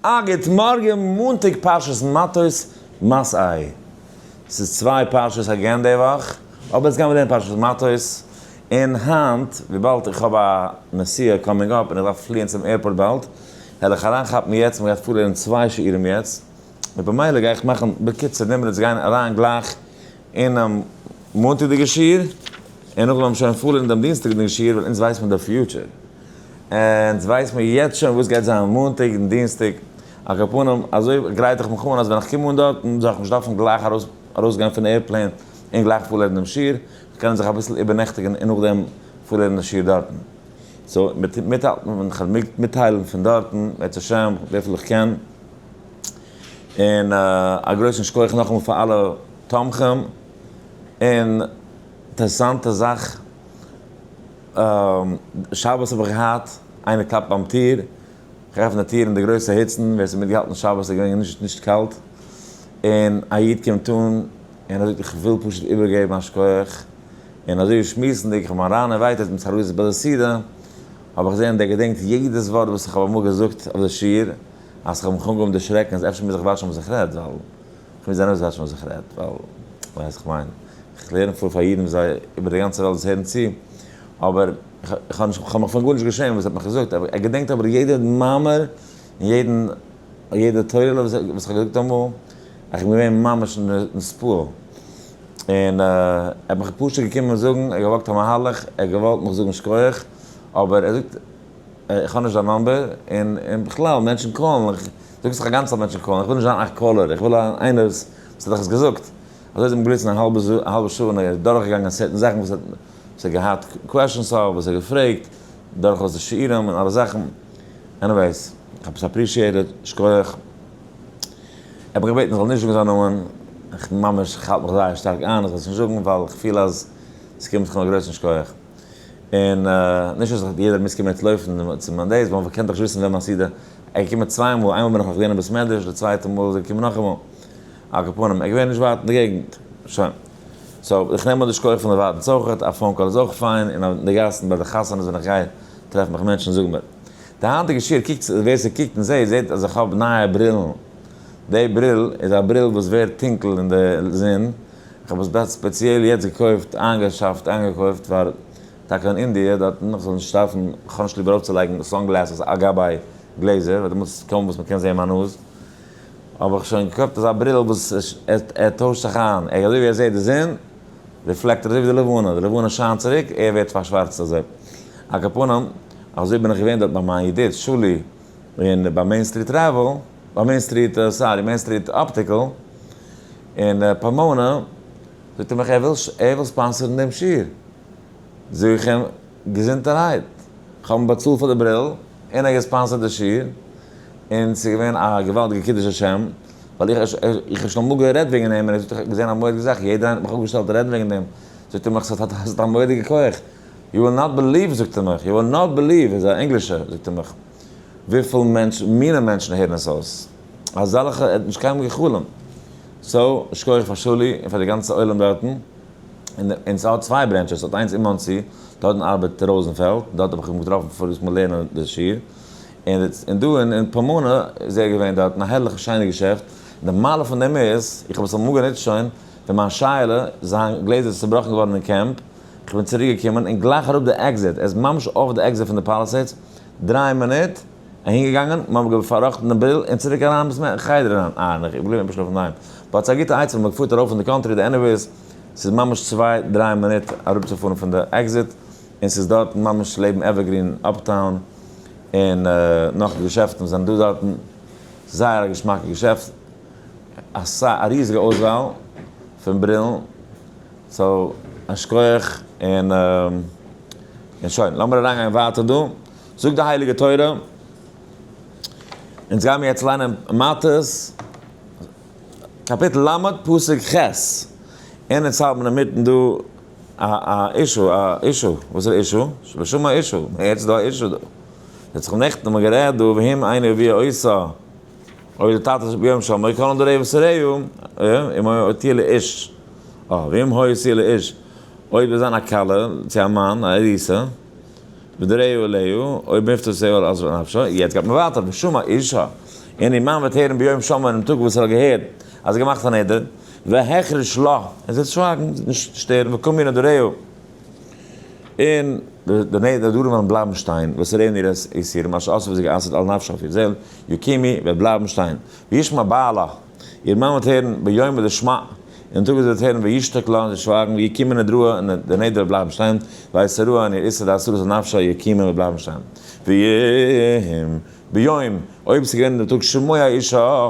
א גוט מארגן, מאנטאג פרשת מטות מסעי. ס'איז צוויי פרשות again די וואך, אבער יעצט גיימיר לערנען פרשת מטות, און היינט וויבאלד איך האב א נסיעה coming up און איך דארף פליען צום airport באלד, וועל איך אריינכאפן יעצט, מ'גייט פארלערנען צוויי שיעורים יעצט, ובמילא גיי איך מאכן בקיצור נמרץ גיין אריין גלייך אינעם מאנטאג'דיגע שיעור, און נאכדעם וועלן מיר שוין פארלערנען דעם דינסטאג'דיגן שיעור, ווייל אונז ווייסט מען די future. אונז ווייסט מיר יעצט שוין וואס גייט זיין מאנטאג און דינסטאג. על כל פנים, אזוי גרייט איך מיך אן אז ווען איך קום אן דארטן זאל איך נישט דארפן גלייך ארויסגיין פון airplane און גלייך פארלערנען דעם שיעור, איך קען זיך אביסל איבערנעכטיגן און נאכדעם פארלערנען די שיעור דארטן. so מיטהאלטן און כ'וועל מיטטיילן פון דארטן בעז השם וויפיל איך קען. און א גרויסן שכוח נאכאמאל פאר אלע תומכים. און אינטערעסאנטע זאך, שבת האב איך געהאט, איינער קלאפט ביים טיר, איך עפן די טיר אין די גרויסע היצן, ווער ס'האט מיטגעהאלטן שבת איז געווען נישט נישט קאלט, און א איד קומט אן און ער זאגט איך וויל פשוט איבערגעבן א שכוח, און אזוי שמועסנדיג, איך בין אריין און ווייטער מיט חרוזת ביי די סעודה, האב איך געזען דער געדענקט יעדעס ווארט וואס איך האב אמאל געזאגט אויף די שיעור, אז כ'האב מיך אנגעהויבן דערשרעקן אז אפשר מוז איך וואטשן וואס איך רעד, ווייל כ'מוז ארויס וואטשן וואס איך רעד, ווייל ווייסט איך מיין, איך לערן פאר פאר אידן זיי איבער די גאנצע וועלט וואס הערן צו, אבער איך האב נישט, כ'האב מיך פון גארנישט געשעמט וואס ער האט מיך געזאגט, ער געדענקט אבער יעדע מאמר און יעדן יעדע תורה'לע וואס איך האב געזאגט אמאל, איך בין געווען ממש נתפעל, און ער האט מיך פשוט געקומען זאגן, ער האט געוואקט א מהלך, ער האט געוואלט מיך זאגן שכוח, אבער ער זאגט איך האב נישט דיין number, און און בכלל מענטשן call ן, איך זאג עס דאך א גאנצע צייט מענטשן call ן, איך וויל נישט זיין א caller, איך וויל איינער וואס האט דיך עס געזאגט. אזוי איז אים געבליצן א האלבע שעה און ער איז דורכגעגאנגען certain זאכן וואס ער האט געהאט questions אויף, וואס ער האט געפרעגט דורכאויס די שיעורים און אלע זאכן. anyways, איך האב עס appreciated, שכוח. ער האט מיך געבעטן איך זאל נישט זאגן זיין נאמען, איך ממש, איך האלט מיך זייער שטארק איין איך זאל עס נישט זאגן ווייל איך פיל אז עס קומט זיך אים א גרויסן שכוח. און נישט אז יעדער מוז קומען יעצט לויפן צו מיין דעיס, ווייל מ'קען דאך נישט וויסן ווען מיין סעודה, ער איז געקומען צוויי מאל, איינמאל בין איך נאך געווען אין בית מדרש, די צווייטע מאל איז ער געקומען נאכאמאל. על כל פנים, ער איז געווען נישט ווייט אין די געגנט. שוין. so, איך נעם אן די שכוח פון דערווייטנס אויכעט, א phone call איז אויך פיין, און אין די גאסן ביי די חתונות ווען איך גיי טרעפן מיך מענטשן זאגן מיר. די היינטיגע שיעור קוקט, ווער ס'קוקט און זעט, זעט אז איך האב נייע ברילן. די בריל איז א בריל וואס ווערט טונקל אין די זון, איך האב עס ב ה ספעציעל יעצט געקויפט, איינגעשאפט, איינגעקויפט פאר טאקע אין אינדיע דארטן, איך זאל נישט דארפן, איך האב נישט ליב ארויפצולייגן sunglasses על גבי גלעזער, ווייל דעמאלטס איז קוים וואס מען קען זען מיין נאז, האב איך שוין געקויפט אזא בריל וואס ער טוישט זיך איין, ער אזוי ווי ער זעט די זון, reflect ער אזוי ווי די לבנה, די לבנה שיינט צוריק, ער ווערט פארשווארצט אזוי. על כל פנים, אזוי בין איך געווען דארט ביי מיין ידיד שולי, און ביי Main Street Travel, ביי Main Street, sorry, Main Street Optical, אין פאמאנא, זאגט ער מיך ער וויל ער וויל sponsor ן דעם שיעור. זאג איך אים, געזונטערהייט, כ'האב אים באצאלט פאר די בריל, און ער האט גע sponsor ט די שיעור, און ס'איז געווען א געוואלדיגע קידוש השם, ווייל איך איך האב שוין אמאל גערעדט וועגן אים, און ער זאגט איך האב געזען א מורא'דיגע זאך, יעדער איינער האט מיך אפגעשטעלט רעדן וועגן דעם, זאגט ער מיך ס'האט א מורא'דיגע כח, you will not believe זאגט ער מיך, you will not believe, איז א ענגלישער, זאגט ער מיך, וויפיל מענטשן, מינע מענטשן הערן עס אויס. אזעלכע ער האט נישט קיינמאל גע'חלומ'ט. so, שכוח פאר שולי און פאר די גאנצע עולם דארטן. און ס'האט צוויי branches, ס'האט איינס אין מאנסי, דארטן ארבעט ראזענפעלד, דארט האב איך אים געטראפן פאריגס מאל לערנען די שיעור. און דא אין פאמאנא איז ער געווען דארטן, א הערליכע שיינע געשעפט. די מעלה פון דעם איז, איך האב עס אמאל גענוצט שוין, ווען מיין שייעלע, זיין גלעזער איז צובראכן געווארן אין קעמפ, איך בין צוריק געקומען און גלייך אראפ די exit, ער איז ממש אויף די exit פון די פאליסעידס, 3 מינוט, אהין געגאנגען, מ'האט מיר פארראכטן די בריל און צוריק אריין ביז אין חדר אריין, אה איך בין געבליבן איבערשלאפן אינדערהיים, but ס'איז א גוטע עצה ווען מ'פארט ארויף אין די country די anyways, ס'איז ממש צוויי דריי מינוט אראפצופארן פון די exit, און ס'איז דארט ממש לעבן עווערגרין uptown, און נאך געשעפטן וואס זענען דא דארטן, זייער א געשמאקע געשעפט, א ריזיגע אויסוואל פון ברילן. so, א שכוח און און שוין, לאמיר אריינגיין ווייטער דא. זאגט די הייליגע תורה, אונז גיימיר יעצט ליינען מטות, קאפיטל ל', פסוק ח', און אונז האלט מען אינמיטן דא א א issue, א issue, וואס איז issue? בשום א issue, יעצט איז דא א issue דא. יעצט איך נעכטן האבן מיר גערעדט דא, ואם אינו אביה אותה, אויב די טאטע איז ביום שמעו כל נדרי ושריו, אם הותיר לאיש, ואם הותיר לאיש, אויב איז זיין א כלה צו א מאן, א ארוסה, ודרעהו אליה, אויב מפתה שעור עזרא נפשו, יעצט גייט מען ווייטער, ושמע אישה, און איר מאן וועט הערן ביום שמעו אינעם טאג וואס ער האט געהערט אז זי האט געמאכט א נדר, והחריש לה, און זי וועט שווייגן, זי וועט נישט שטערן, וקמו נדריה, און די נדרים וועלן בלייבן שטיין, ואסרנה איר איסורים, אשר אסרה וואס זי האט גע'אסר'ט על נפשה אויף איר זעהל, יקומו, וועט בלייבן שטיין, וישמע בעלה, איר מאן וועט הערן, ביום דשמע, און טאג וואס זי וועט הערן וישתוק לה, און זי שווייגן, ויקומו נדריה, און די נדר וועט בלייבן שטיין, ואסרוה, און איר איסור די אסרות על נפשה, יקומו וועט בלייבן שטיין. ואם ביום, אויב ס'איז געווען אין דעם טאג שמוע אישה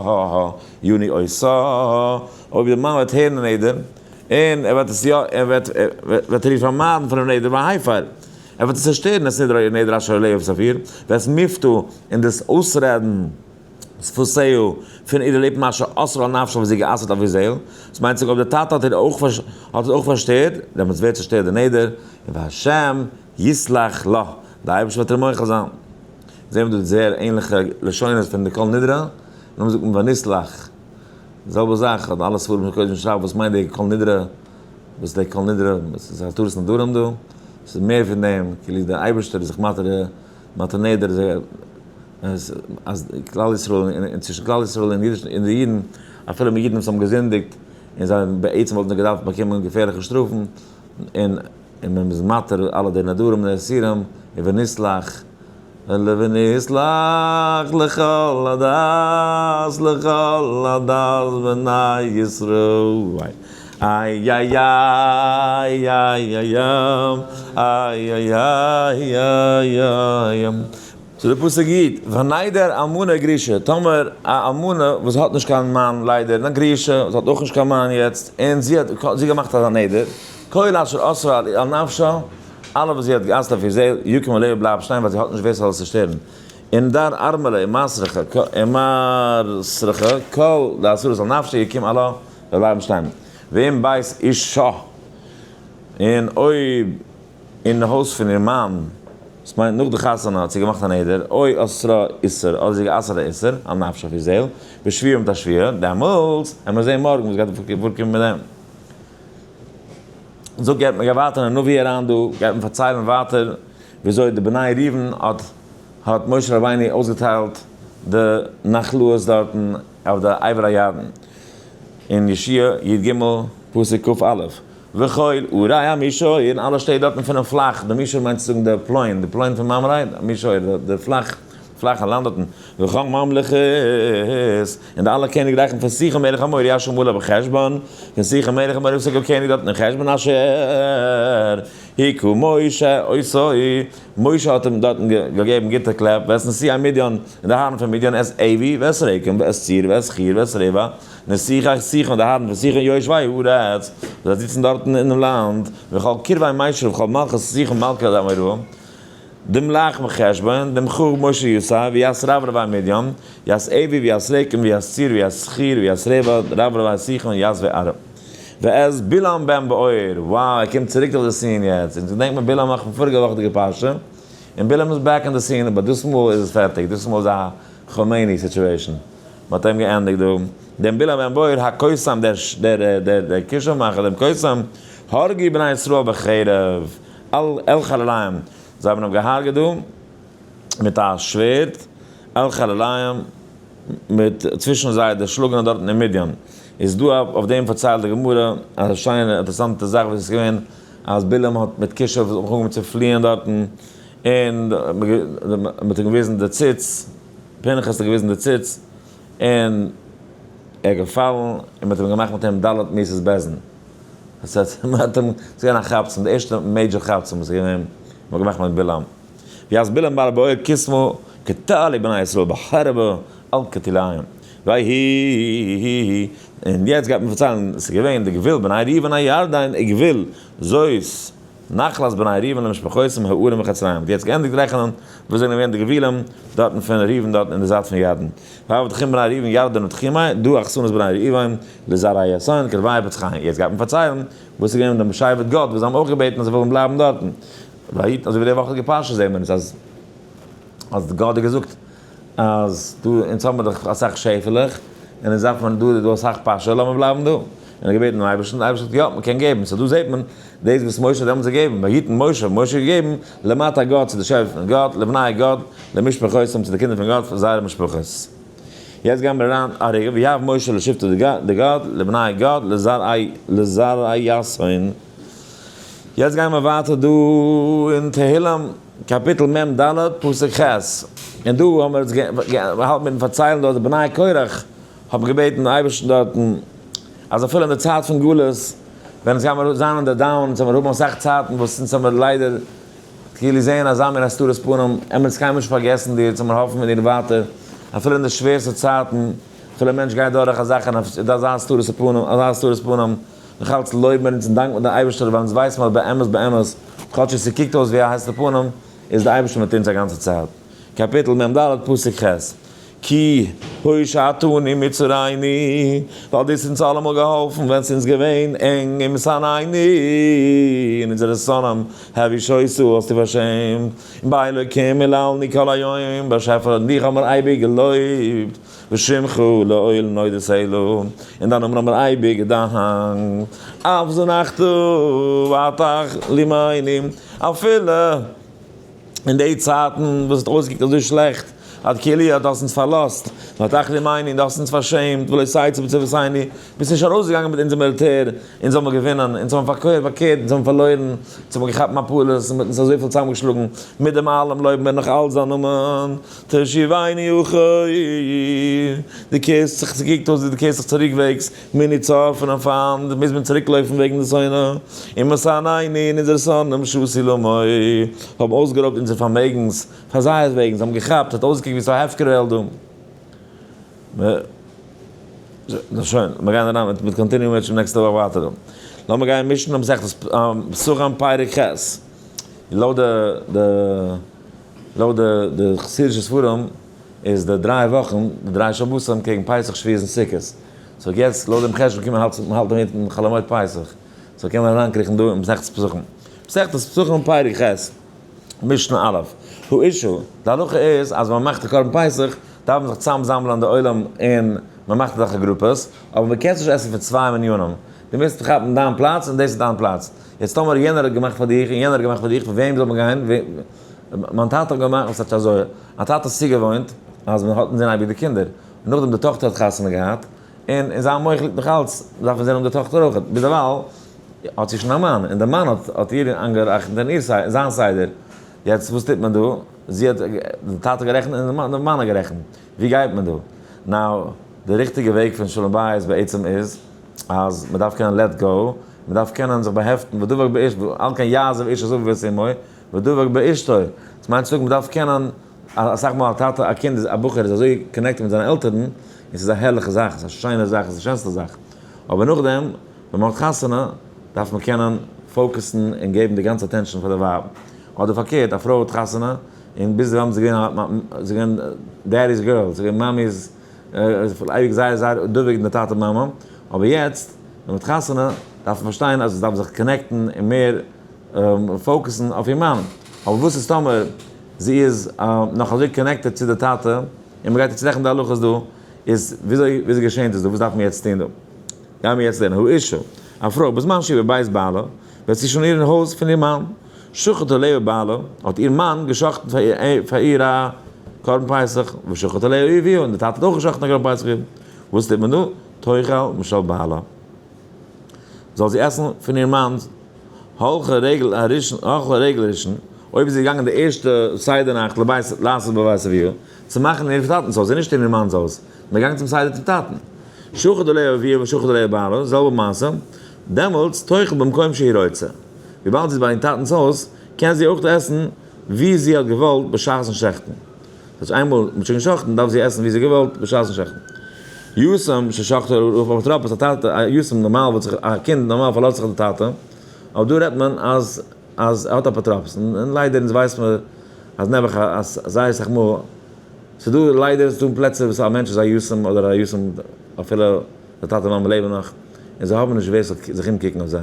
יניא אותה, אויב דער מאן וועט הערן די נדר, און ער וועט עס יא, ער וועט, וועט ער איר פארמיידן פונעם נדר והפר, ער וועט עס צעשטערן את נדרה איר נדר אשר עליה וואס אויף איר, ואת מבטא, און דאס אויסרעדן. שפתיה, פון אירע ליפן אשר אסרה על נפשה וואס זי גע'אסר'ט אויף איר זעהל, דאס מיינט זיך אויב דער טאטע האט איר אויך האט עס אויך פארשטערט, דעמאלטס ווערט צעשטערט די נדר, און והשם יסלח לה, דער אייבערשטער וועט איר מוחל זיין. זעהן מיר דא זייער ענליכע לשונות פון די כל נדרי, נאר זאגט מען ונסלח, די זעלבע זאך האט אלע ספרים של קודש שרייבן וואס מיינט די כל נדרי, וואס איז די כל נדרי, עס איז התרת נדרים דא, עס איז מער פון דעם, כאילו דער אייבערשטער איז זיך מתיר מתיר נדר, אז כלל ישראל און צווישן כלל ישראל און אידיש און די אידן אפילו מיט אידן וואס האבן געזינדיגט און זיי בעצם וואלטן זיי געדארפט באקומען געפערליכע שטראפן און און מען איז מתיר אלע די נדרים און איסורים און ונסלח ונסלח לכל עדת לכל עדת בני ישראל איי איי איי איי איי איי איי איי איי איי. so די פסוק גיט, ונדר אלמנה וגרושה, טאמער א אלמנה וואס האט נישט קיין מאן ליידער, און א גרושה וואס האט אויך נישט קיין מאן יעצט, און זי האט זי געמאכט אזא נדר, כל אשר אסרה על נפשה, אלע וואס זי האט גע'אסר'ט אויף איר זעהל, יקום עליה בלייבט שטיין ווייל זי האט נישט ווער ס'זאל עס צושטערן. און דר ארמלה ומסרחה, כל דאסרות על נפשה יקום עלה, וועט בלייבן שטיין. ואם בית אישה, און אויב. אין הויז פון איר מאן, דאס מיינט נאך די חתונה האט זי געמאכט א נדר, או אסרה איסור, אדער זי גע'אסר'ט א איסור, על נפשה אויף איר זעהל, בשבועה מיט א שבועה, דעמאלטס עמער זעהן מארגן וואס גייט פארקומען מיט דעם. זאג גייט מען ווייטער אין נביא אריין דא, גייט מען פארציילן ווייטער וויאזוי די בני ראובן האט האט משה רבינו אויסגעטיילט די נחלאות דארטן אויף די עבר הירדן, אין יהושע י ג פסוק כ א. וכל ערי המישור, און אלע שטעט דארטן פונעם פלאך, די מישור מיינט צו זאגן די plain, די plain פון ממרא, מישור, די פלאך, פלאכע לאנד דארטן, וכל ממלכות, און די אלע קעניגרייכן פון סיחון מלך האמורי אשר מלך בחשבון, פון סיחון מלך האמורי וואס איז געקעניגט דארטן אין חשבון אשר הכה משה אותו, משה האט אים דארטן געגעבן גוטע קלעפ, ואת נשיאי מדיין, און די הארן פון מדיין, את עוי, ואת רקם, ואת צור, ואת חור, ואת רבע, נסיכי סיחון, די הארן פון סיחון יושבי הארץ, זיי זיצן דארטן אינעם לאנד, וכל כרבי מישור וכל מלכות סיחון מלכי האמוראים, דמלך בחשבון, דמחו משה יסע, ויעש רב רבי מדיין, יעש עוי ויעש רקם ויעש צור ויעש חור ויעש רבע, רב רבי סיחון יעש וערב. ואת בלעם בן בעור, wow ער קומט צוריק אויף די scene יעצט, אונז געדענקט מען בלעם נאך פון פאריגע וואכדיגע פרשה, און בלעם איז back אין די scene, אבער דאס מאל איז עס פערטיג, דאס מאל איז א כאמעיני situation. מען האט אים געענדיגט דא, דעם בלעם בן בעור הקוסם, דער דער דער כישוף מאכער, דעם קוסם, הרגו בני ישראל בחרב, על חלליהם, זיי האבן אים געהארגעט דא מיט א שווערד, על חלליהם, מיט צווישן זיי דערשלאגענע דארטן אין מדין. איז דא אויף דעם פארציילט די גמרא א שיינע אינטערעסאנטע זאך וואס איז געווען, אז בלעם האט מיט כישוף אנגעהויבן צו פליען דארטן, און מען האט אים געוויזן די ציץ, פנחס האט געוויזן די ציץ, און ער איז געפאלן, און מען האט אים געמאכט מיט אים ד' מיתות בית דין. דאס הייסט, מען האט אים, ס'איז געווען א כאפצעם, די ערשטע major כאפצעם וואס איז געווען, מען האט געמאכט מיט בלעם. ויעש בלעם בר בעור קסמו קטלו בני ישראל בחרבה על כתליים. ויהי, און יעצט גייט מען פארציילן, עס איז געווען די גבול בני ראובן הירדן וגבול זאת נחלת בני ראובן למשפחותם הערים וחצריהם. מ'האט יעצט געענדיגט רעכענען וואס זענען געווען די גבולים דארטן פון ראובן דארטן אין די זייט פון ירדן. ויהי תחום בני ראובן ירדן ותחומי דא אחסנות בני ראובן לזרע יסון קרבי פצחיהם. יעצט גייט מען פארציילן וואס איז געווען מיט דעם שבט גד וואס זיי האבן אויך געבעטן אז זיי ווילן בלייבן דארטן. ויהי אזוי ווי די וואכעדיגע פרשה זעהן מיר אונז אז אז גד האט געזאגט אז דא אונז האבן מיר דאך אסאך שעפעלעך, און אונז דארף מען דא איז דא אסאך פאשע, לאמיר בלייבן דא. און ער האט געבעטן דעם אייבערשטן, דער אייבערשטער האט געזאגט יא, מען קען געבן, so דא זעט מען דאס וואס משה האט דעמאלטס געגעבן, ויתן משה, משה האט געגעבן למטה גד צו די שבט פון גד, לבני גד, למשפחותם צו די קינדער פון גד, פאר זייערע משפחות. יעצט גייען מיר אריין א רגע, ויהב משה לשבטי דגד, לבני גד, לזרעי יאסון. יעצט גייען מיר ווייטער דא אין תהילים קאפיטל מ ד פסוק ח', און דא האבן מיר יעצט געהאלטן מיטן פארציילן דארט די בני קרח האבן געבעטן דעם אייבערשטן דארטן אז אפילו אין די צייט פון גלות ווען עס גייט מיר זיין אין די down, אונז האמיר האבן אסאך צייטן וואס אונז האמיר ליידער כאילו זעהן אזא מין הסתרת פנים, עמער אונז קיינמאל נישט פארגעסן דיר, אונז האמיר האפן מיט דיר ווייטער אפילו אין די שווערסטע צייטן, אפילו א מענטש גייט דורך אזאך און אזא הסתרת פנים, אזא הסתרת פנים. נאך אלץ לויבן מיר אונז און דאנקן מיר די אייבערשטער ווייל אונז ווייסן אז באמת באמת, כאטש עס קוקט אויס ווי א הסתר פנים, איז די אייבערשטער מיט אונז א גאנצע צייט. קאפיטל מ ד, פסוק ח', כי הושעתנו מצרינו, ווייל דו האסט אונז אלעמאל געהאלפן ווען ס'איז אונז געווען ענג, ומשנאינו, און אונזערע שונאים, הבישותו, האסטו פארשעמט, און באלוקים היללנו כל היום, באשעפער, דיך האבן מיר אייביג געלויבט. ושמך לעולם נודה סלה, און דיין נאמען האבן מיר אייביג געדאנקט, אף זנחת ותכלימנו, אפילו אין די צייטן וואס האט אויסגעקוקט אזוי שלעכט, עד כאילו דו האסט אונז פארלאזט, ותכלימנו, און דו האסט אונז פארשעמט, ולא תצא בצבאותינו, ביסט נישט ארויסגעגאנגען מיט אונזער מיליטער, אונז האבן געווינען, אונז האבן פארקערט, אונז האבן פארלוירן, אונז האבן געכאפט מפלות, און מ'האט אונז אזויפיל צוזאמגעשלאגן, מיט דעם אלעם לויבן מיר נאך אלץ דיין נאמען. תשיבני אחור, דו קערסט זיך, ס'קוקט אויס ווי דו קערסט זיך צוריקוועגס, מני צר פונעם פיינט, מוז מען צוריקלויפן וועגן די שונא, ומשנאינו און אונזערע שונאים שתו למו, האבן אויסגערויבט אונזער פארמעגנס, פאר זייערס וועגן, זיי האבן געכאפט, ס'האט אויסגעקוקט ווי ס'איז א הפקר וועלט דא. נו שוין, מיר גייען אריין מיט continue מיט נעקסטע וואך ווייטער דא. לאמיר גיין משנה מסכת פסחים פרק ח'. לויט די לויט די חסידישע ספרים איז די דריי וואכן, די דריי שבתים קעגן פסח שבועות און סוכות. so יעצט לויט דעם חשבון קומט מען האלט מען האלט אינמיטן חול המועד פסח. so קען מען אריינקריכן דא אין מסכת פסחים. מסכת פסחים פרק ח', משנה א', האשה, די הלכה איז אז ווען מען מאכט די קרבן פסח דארף מען זיך צוזאמזאמלען די עולם און מען מאכט אזעלכע גרופעס, אבער מען קען עס נישט עסן פון צוויי מנינים. דו מוזט כאפן דיין פלאץ און דאס איז דיין פלאץ. יעצט טאמער יענער האט געמאכט פאר דיך און יענער האט געמאכט פאר דיך, פאר וועם זאל מען גיין? מיין טאטע האט געמאכט, וואס טייטש אזוי? א טאטע איז צוגעוואוינט אז מען האט אינזין אייביג די קינדער, און נאכדעם די טאכטער האט חתונה געהאט, און אין זיין מח ליגט נאך אלץ, דארף מען זען אויף די טאכטער אויך, ביזדערווייל האט זי שוין א מאן, און די מאן האט האט איר איינגעראכטן אין איר זיין סדר, יעצט וואס טוט מען דא? זי האט, די טאטע האט גערעכנט און די מאן האט גערעכנט, ווי גייט מען דא? now, די ריכטיגע וועג פון שלום בית בעצם איז, אז מען דארף קענען let go, מען דארף קענען זיך באהעפטן, ודבק באיש, על כן יעזוב איש את אביו ואת אמו, ודבק באשתו. דאס מיינט צו זאגן מען דארף קענען, אסאך מאל א טאטע, א קינד, א בחור איז אזוי connected מיט זיינע עלטערן, און ס'איז א הערליכע זאך, ס'איז א שיינע זאך, ס'איז די שענסטע זאך. אבער נאכדעם ווען מען האט חתונה, דארף מען קענען focus ן און געבן די גאנצע attention פאר די ווייב. אדער פארקערט, א פרוי האט חתונה, און ביז דערווייל איז זי געווען, זי איז געווען daddy's girl, זי איז געווען מאמי'ס אייביג זייער זייער דבוק אין די טאטע מאמע, אבער יעצט ווען מ'האט חתונה דארף מען פארשטיין אז עס דארף זיך connect ן און מער focus ן אויף איר מאן, אבער וואס איז טאמער זי איז נאך אזוי connected צו די טאטע און מ'גייט יעצט רעכענען די הלכות דא, איז וויאזוי וויאזוי געשענט עס דא, וואס דארף מען יעצט טון דא? גיימיר יעצט לערנען, האשה, א פרוי, בזמן שהיא בבית בעלה, ווען זי איז שוין אין איר הויז פון איר מאן, שחט עליה בעלה, האט איר מאן געשחט'ן פאר איר א קרבן פסח, ושחט עליה אביה, און די טאטע האט אויך געשחט'ן א קרבן פסח איר, וואס טוט מען דא? תאכל משל בעלה, זאל זי עסן פון איר מאנ'ס, הלכה רגל הראשון, הלכה רגל ראשון, אויב איז זי געגאנגען די ערשטע סדר נאכט לבית לעשות בבית אביה, צו מאכן אין איר טאטנ'ס הויז, און נישט אין איר מאנ'ס הויז, מען געגאנגען צום סדר צום טאטן, שחט עליה אביה ושחט עליה בעלה, זעלבע מעשה, דעמאלטס תאכל במקום שהיא רוצה. וויבאלד זי איז ביי איר טאטנ'ס הויז, קען זי אויך עסן ווי זי האט געוואלט בשעת'ן שעכטן. דאס הייסט איינמאל מ'האט שוין געשאכטן דארף זי עסן ווי זי האט געוואלט בשעת'ן שעכטן. יתום ששחטו עליו אפוטרופוס, א טאטע, א יתום נארמאל וואלט זיך, א קינד נארמאל פארלאזט זיך אויף די טאטע, אבער דא רעדט מען אז אז ער האט אפוטרופוס, און ליידער אונז ווייסט מיר אז נעבעך אז זייער אסאך מאל, ס'איז דא ליידער ס'איז דא פלעצער וואס א מענטש איז א יתום אדער א יתום אפילו די טאטע מאמע לעבן נאך, און זיי האבן נישט ווער ס'זאל זיך אומקוקן אויף זיי.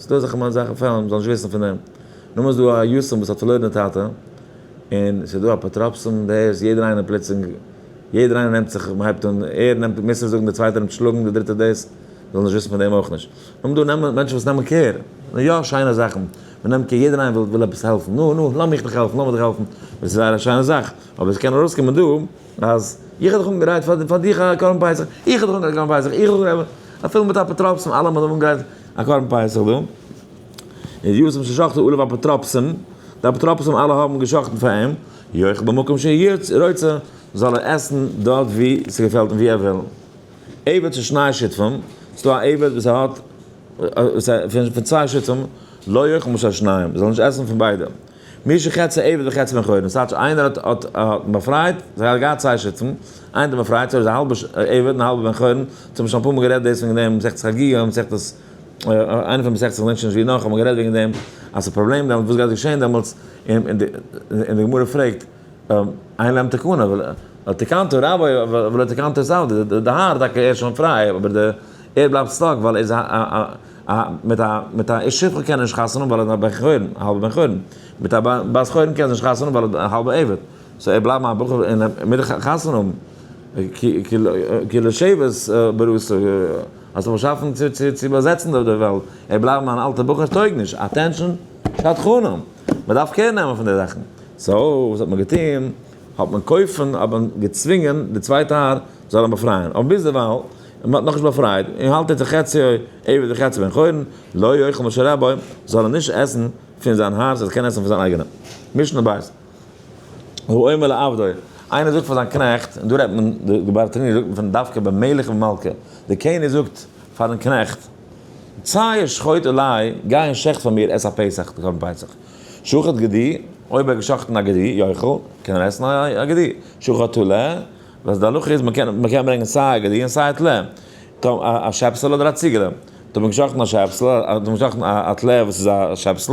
ס'דא אזעלכע מאן זאכן פעלן, מ'זאל נישט וויסן פון דעם. נאכדעם איז דא א יתום וואס האט פארלוירן די טאטע, און ס'איז דא אפוטרופסים, דער איז יעדער איינער פלוצלינג, יעדער איינער נעמט זיך, מ'הייבט אן, ער נעמט מוסר זאגן, דער צווייטער נעמט שלאגן, דער דריטער דאס, מ'זאל נישט וויסן פון דעם אויך נישט. נאכדעם דא נעמען מענטשן וואס נעמען care, יא שיינע זאכן, מען נעמט קער, יעדער איינער וויל עפעס העלפן, נו נו, לאמיך דיך העלפן, לאמיר דיך העלפן, דאס איז זייער א שיינע זאך, אבער עס קען ארויסקומען דא אז איך האב דיך אנגעגרייט פאר דיך א קרבן פסח, איך האב דיך אנגעגרייט א קרבן פסח, איך האב דיך אפילו מיט אפוטרופסים אלע האבן אנגעגרייט א קרבן פסח דא, איז יתום ששחטו עליו אפוטרופסים, די אפוטרופסים אלע האבן געשחטן פאר אים, יאכל במקום שרוצה, זאל ער עסן דארט ווי ס'געפעלט אים ווי ער וויל. עבד של שני שותפים, ס'דא א עבד וואס ער האט פון צוויי שותפים, לא יאכל משל שניים, זאל נישט עסן פון ביידע. מי שחצי עבד וחצי בן חורין, ס'טייטש איינער האט האט באפרייט, זיי האט געהאט צוויי שותפים, איינער האט באפרייט, so איז א האלבע עבד און א האלבע בן חורין, אונז האבן שוין אפאר מאל גערעדט דאס וועגן דעם מסכת חגיגה, מסכת, איינע פון מסכת כ'געדענק שוין נישט ווי נאך, האבן מיר גערעדט וועגן דעם אז ס'איז פראבלעם דעמאלטס, וואס גייט געשען דעמאלטס, און די גמרא פרעגט, אין להם תקנה, תקנתו רבו ולא תקנתו את עבדו, די האר טאקע ער איז שוין פריי, אבער די ער בלייבט stuck ווייל ער איז א א מיט א מיט א איש שפחה קען ער נישט חתונה האבן ווייל ער איז א בן חורין, א האלבע בן חורין, מיט א בת חורין קען זי נישט חתונה האבן ווייל ער איז א האלבע עבד, so ער בלייבן א בחור און ער מוז דאך חתונה האבן, כי לשבת בראתו, האסט דאך באשאפן צו צו צו באזעצן די וועלט, ער בלייבן אן אלטע בחור טויג נישט, attention, שדכנים, מען דארף care נעמען פון די זאכן. so וואס האט מען געטון? האט מען קויפן האט מען געצווינגען די צווייטע האר זאל אים באפרייען, אבער ביזדערווייל מען האט נאכנישט באפרייט און האלט ער זיך חצי עבד וחצי בן חורין, לא יאכל משל רבו, זאל ער נישט עסן פון זיין האר, זאל ער קענען עסן פון זיין אייגענע. משנה בית. האומר לעבדו, איינער זאגט פאר זיין קנעכט, און דא רעדט מען, די ברטנורא זאגט מען פון דווקא במלך ומלכה, דער קעניג זאגט פארן קנעכט, צא ושחוט עלי, גיי און שעכט פאר מיר את הפסח, די קרבן פסח. שחט גדי, אויב ער האט געשחט'ן א גדי, יאכל, קען ער עסן א גדי. שחט טלה, וואס די הלכה איז מ'קען מ'קען ברענגען סיי א גדי און סיי א טלה. א שעפסעלע אדער א ציגעלע. טאמער מ'האט געשחט'ן א שעפסעלע, האט מען געשחט'ן א טלה וואס איז א שעפסל,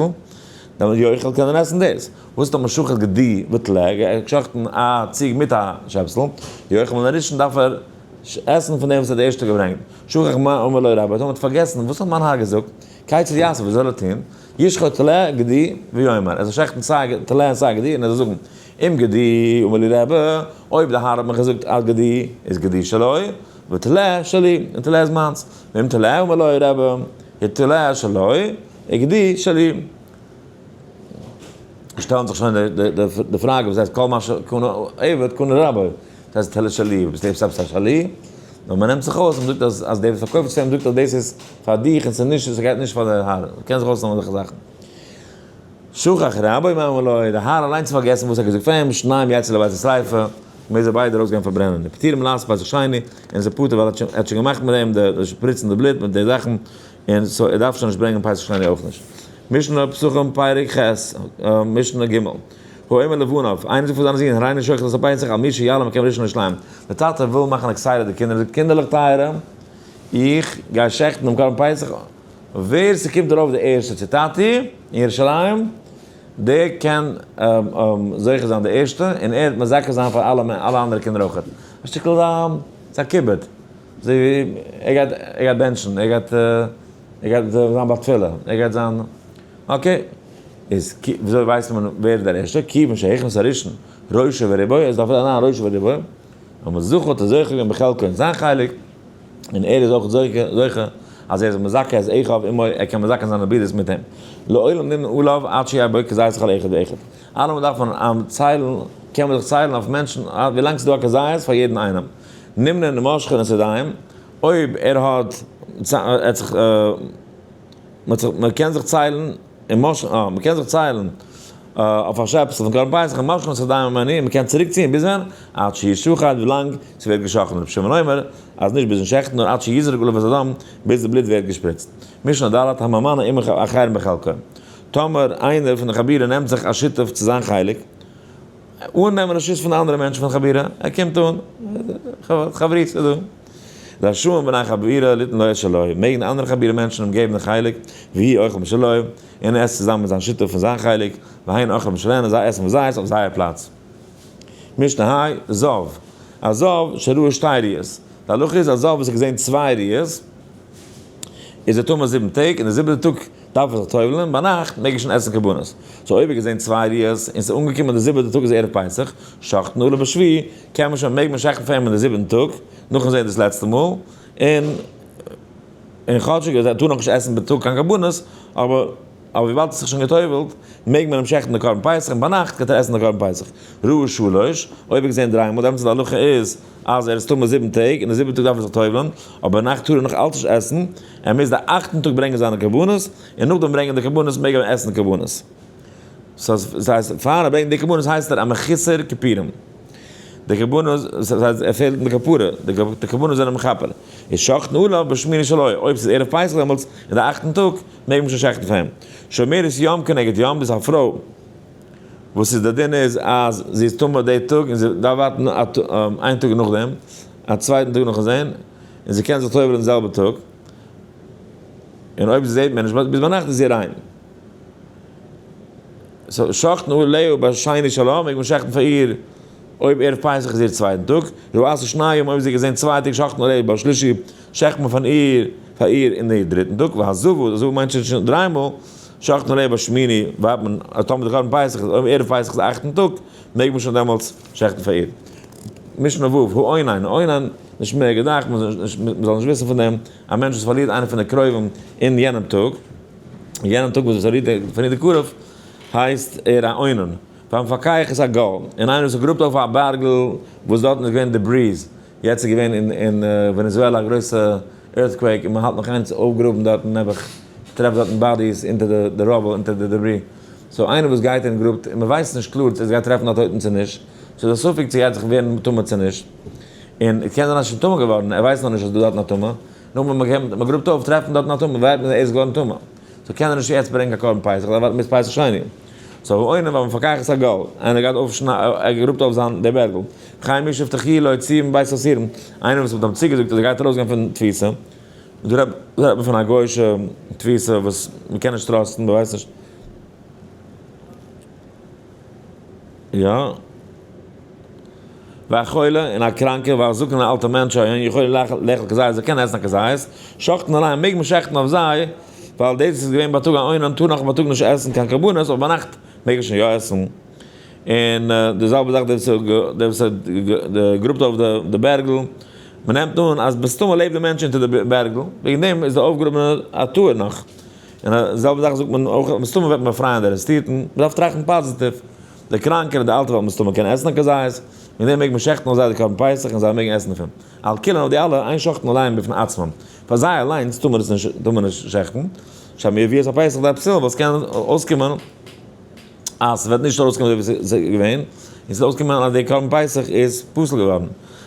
דאן יאכל קען ער עסן דאס. וואס טאמער שחט גדי וטלה, ער האט געשחט'ן א ציג מיט א שעפסל, יאכל מן הראשון דארף ער עסן פון דעם וואס ער האט די ערשטע געברענגט. שכח מה אמר לו רבו, טאמער האט פארגעסן וואס האט מיין האר געזאגט, כיצד יעשה, וואס זאל ער טון? ישחט טלה גדי ויאמר, ער זאל שעכטן סיי טלה און סיי גדי און ער זאל זאגן, אם גדי אמר לי רבי, אויב די האר האט מיך געזאגט אז גדי איז גדי שלו, וטלה שלי, און טלה איז מיינס, ואם טלה אמר לו רבי, איז טלה שלו, וגדי שלי. שטעלן זיך שוין די פראגע וואס הייסט כל מה שקנה עבד קנה רבו, דאס הייסט טלה שלי, וואס לעבסט עפעס א שלי? נאר מען נעמט זיך אויס און זאגט אז אז דער וואס פארקויפט עס אים זאגט אז דאס איז פאר דיך און ס'איז נישט ס'גייט נישט פאר די האר, מ'קען זיך אויסנעמען אזעלכע זאכן. שכח רבו מה אמר לו, די האר אליינס פארגעסן וואס ער האט געזאגט פאר אים, שניים יצאו לבית השריפה, מוז ער ביידע ארויסגיין פארברענען, ופטורים לעשות פסח שני, און עס איז פטור ווייל ער האט שוין געמאכט מיט דעם די שפריצן די בלוט מיט די זאכן, און so ער דארף שוין נישט ברענגען פסח שני אויך נישט. משנה פסחים פרק ח', משנה ג'. האומר לבניו, איינער זאגט פאר זיינע זין, הריני שוחט את הפסח על מי שיעלה מכם ראשון לירושלים. דער טאטע וויל מאכן excited די קינדער, ער זאגט, קינדערלעך טייערע, איך גיי שעכטן דעם קרבן פסח, ווער ס'קומט ארויף די ערשטע צו טאטי אין ירושלים, דער קען זוכה זיין די ערשטע, און ער וועט מזכה זיין פאר אלע אנדערע קינדער אויך. א שטיקל ס'איז א כיבוד. אזוי ווי ער גייט ער גייט בענטשן, ער גייט ער גייט זיין ביי תפילה, ער גייט זיין okay. איז וויאזוי ווייסט מען ווער איז דער ערשטער? כיוון שהכניס הראשון ראשו ורובו, עס דארף זיין ראשו ורובו, און זכה האט ער זוכה געווען בחלקו אין זיין חלק, און ער איז אויך זוכה אז ער איז מזכה את אחיו עמו, ער קען מזכה זיינע ברידערס מיט אים. לעולם נמנה עליו עד שיהא בו כזית לכל אחד ואחד. אלעמאל דארף מען ציילן, קען מען זיך ציילן אויף מענטשן ווילאנג ס'איז דא א כזית פאר יעדן איינעם. נמנה נמשכין את ידיים, אויב ער האט, ער האט זיך, מען קען זיך ציילן און משכ א, מען קען זיך ציילן אויף א שעפסל פון קרבן פסח און משכין את ידיים ממנו, און מען קען צוריק ציען ביז ווען? עד שישחט, ווילאנג ס'ווערט געשאכטן, רבי שמעון אומר אז נישט ביזן שעכטן נאר עד שיזרק עליו את הדם, ביז די בלוט ווערט געשפריצט. משנה ד' הממנה עם אחרים בחלקו, טאמער איינער פון די חבורה נעמט זיך א שותף צו זיין חלק, אן נעמען רשות פון די אנדערע מענטשן פון חבורה, ער קומט אן, חברותא דא. רשעים בני חבורה ליתן לו את שלו, מעגן די אנדערע חבורה מענטשן אים געבן די חלק, והוא אוכל משלו, און ער עסט צוזאמען מיט זיין שותף פון זיין חלק, והן אוכלים משלהן, און זיי עסן פון זייערס אויף זייער פלאץ. משנה ה', זב, א זב שראה שתי ראיות, די הלכה איז א זב וואס האט געזען צוויי ראיות, איז ער טמא 7 טעג, און די זיבעטע טאג דארף ער זיך טובל'ען, ביינאכט מעג ער שוין עסן קרבנות. so אויב ער האט געזען צוויי ראיות, און ס'איז אנגעקומען די זיבעטע טאג איז ערב פסח, שוחטין עליו בשביעי, קען מען שוין, מעג מען שעכטן פאר אים אין די זיבעטן טאג, נאכן זען דאס לעצטע מאל, און און כאטשיג ער טאר נאכנישט עסן בייטאג קיין קרבנות, אבער. אבער וויבאלד ער האט זיך שוין גע'טובל'ט, מעג מען אים שעכטן די קרבן פסח און ביינאכט גייט ער עסן די קרבן פסח. ראה שלש, אויב ער געזען דריי מאל, דעמאלטס איז די הלכה איז אז ער איז טמא 7 טעג, און די זיבעטע טאג דארף ער זיך טובל'ן, אבער ביינאכט טאר ער נאך אלץ נישט עסן, ער מוז די אכטן טאג ברענגען זיינע קרבנות, און נאכדעם ברענגען די קרבנות מעג ער עסן קרבנות. דאס הייסט, פאר ער ברענגט די קרבנות הייסט ער א מחוסר כיפורים. די קרבנות, דאס הייסט ער פעלט אין די כפרה, די קרבנות זענען מכפר. איז שחטן עליו בשמיני שלו, אויב ס'איז ערב פסח דעמאלטס, אין די אכטן טאג, מעג מען שוין שעכטן פאר אים. שומרת יום כנגד יום, דאס איז א פרוי וואס איז די דין איז אז זי איז טמא די טאג און זי דארף ווארטן איין טאג נאכדעם, א צווייטן טאג נאכן זען, און זי קען זיך טובל'ן די זעלבע טאג, און אויב זי זעט מער נישט ביז ביינאכט איז זי ריין. so שחטן עליה בשני שלה, מעג מען שעכטן פאר איר אויב ערב פסח איז איר צווייטן טאג, ראתה שניים אויב זי האט געזען 2 טעג שחטן עליה בשלישי, שעכט מען פון איר פאר איר אין די דריטן טאג, והזבה, די זבה מיינט שוין דריי מאל, שחטן עליה בשמיני, ווארט מען, אז טאמער די קרבן פסח איז, אויב ערב פסח איז די אכטן טאג, מעג מען שוין דעמאלטס שעכטן פאר איר. משנה ו', האונן, האונן, נישט מער געדאכט, מען זאל נישט וויסן פון דעם, א מענטש וואס פארלירט איינער פון די קרובים אין יענעם טאג, אין יענעם טאג וואס ער פארלירט די קרוב, הייסט ער א אונן. והמפקח את הגל, און איינער וואס גראבט אויף א בערגל וואס דארטן איז געווען debris, יעצט איז געווען אין ווענעזועלע א גרויסע earthquake און מען האלט נאך איינס אויפגראבן דארטן נעבעך, טרעפט דארטן bodies אונטער די rubble, אונטער די debris. so איינער וואס גייט און גראבט און מען ווייסט נישט קלאר צו עס גייט טרעפן א טויטן צו נישט, ס'איז א ספק צו גייט זיך ווערן טמא צו נישט, און קען זיין אז שוין טמא געווארן, ער ווייסט נאך נישט אז דא דארטן א טמא, נאכדעם ווען מען גראבט אויף טרעפט מען דארטן א טמא, ווייסט מען אז ער איז געווארן טמא, so קען ער נישט יעצט ברענגען קיין קרבן פסח, דארף ווארטן ביז פסח שני. so האונן והמפקח את הגל, איינער גייט אויף, ער גראבט אויף זיין דער בערגל, וכן מי שהבטיחו להוציאו מבית האסורים, איינער וואס האט אים צוגעזאגט אז ער גייט ארויסגיין פון תפיסה, דא רעדט מען פון א גוי'אישע תפיסה וואס מען קען נישט trust ן, מען ווייסט נישט. יא. והחולה, און א קראנקער, והזקן אן אלטער מענטש, שאינו יכול לאכול כזית, זיי קענען עסן א כזית, שוחטין עליהם, מעג מען שעכטן אויף זיי, ווייל דאס איז געווען בייטאג א אונן, טאר נאך בייטאג נישט עסן קיין קרבנות, אבער ביינאכט מעג ער שוין יא עסן. און די זעלבע זאך דער וואס גראבט אויף די בערגל, מען נעמט אן אז מסתמא לעבט דער מענטש אונטער די בערגל, וועגן דעם איז די אויפגראבן א טהור נאך. און די זעלבע זאך זאגט מען אויך, מסתמא וועט מען באפרייען די ארעסטירטן, מען דארף טראכטן פאזיטיוו, די קראנקער און די אלטע וועלן מסתמא קענען עסן א כזית, וועגן דעם מעג מען שעכטן אויף זיי די קרבן פסח און זיי מעגן עסן דערפון. על כולן אויף די אלע, אין שוחטין עליהם בפני עצמם, פאר זיי אליינס טאר מען עס נישט, טאר מען נישט שעכטן, שמא יביאו את הפסח לידי פסול, ווייל עס קען אויסקומען אז ס'וועט נישט ארויסקומען אזוי ווי ס'איז געווען, און ס'וועט אויסקומען אז די קרבן פסח איז פסול געווארן.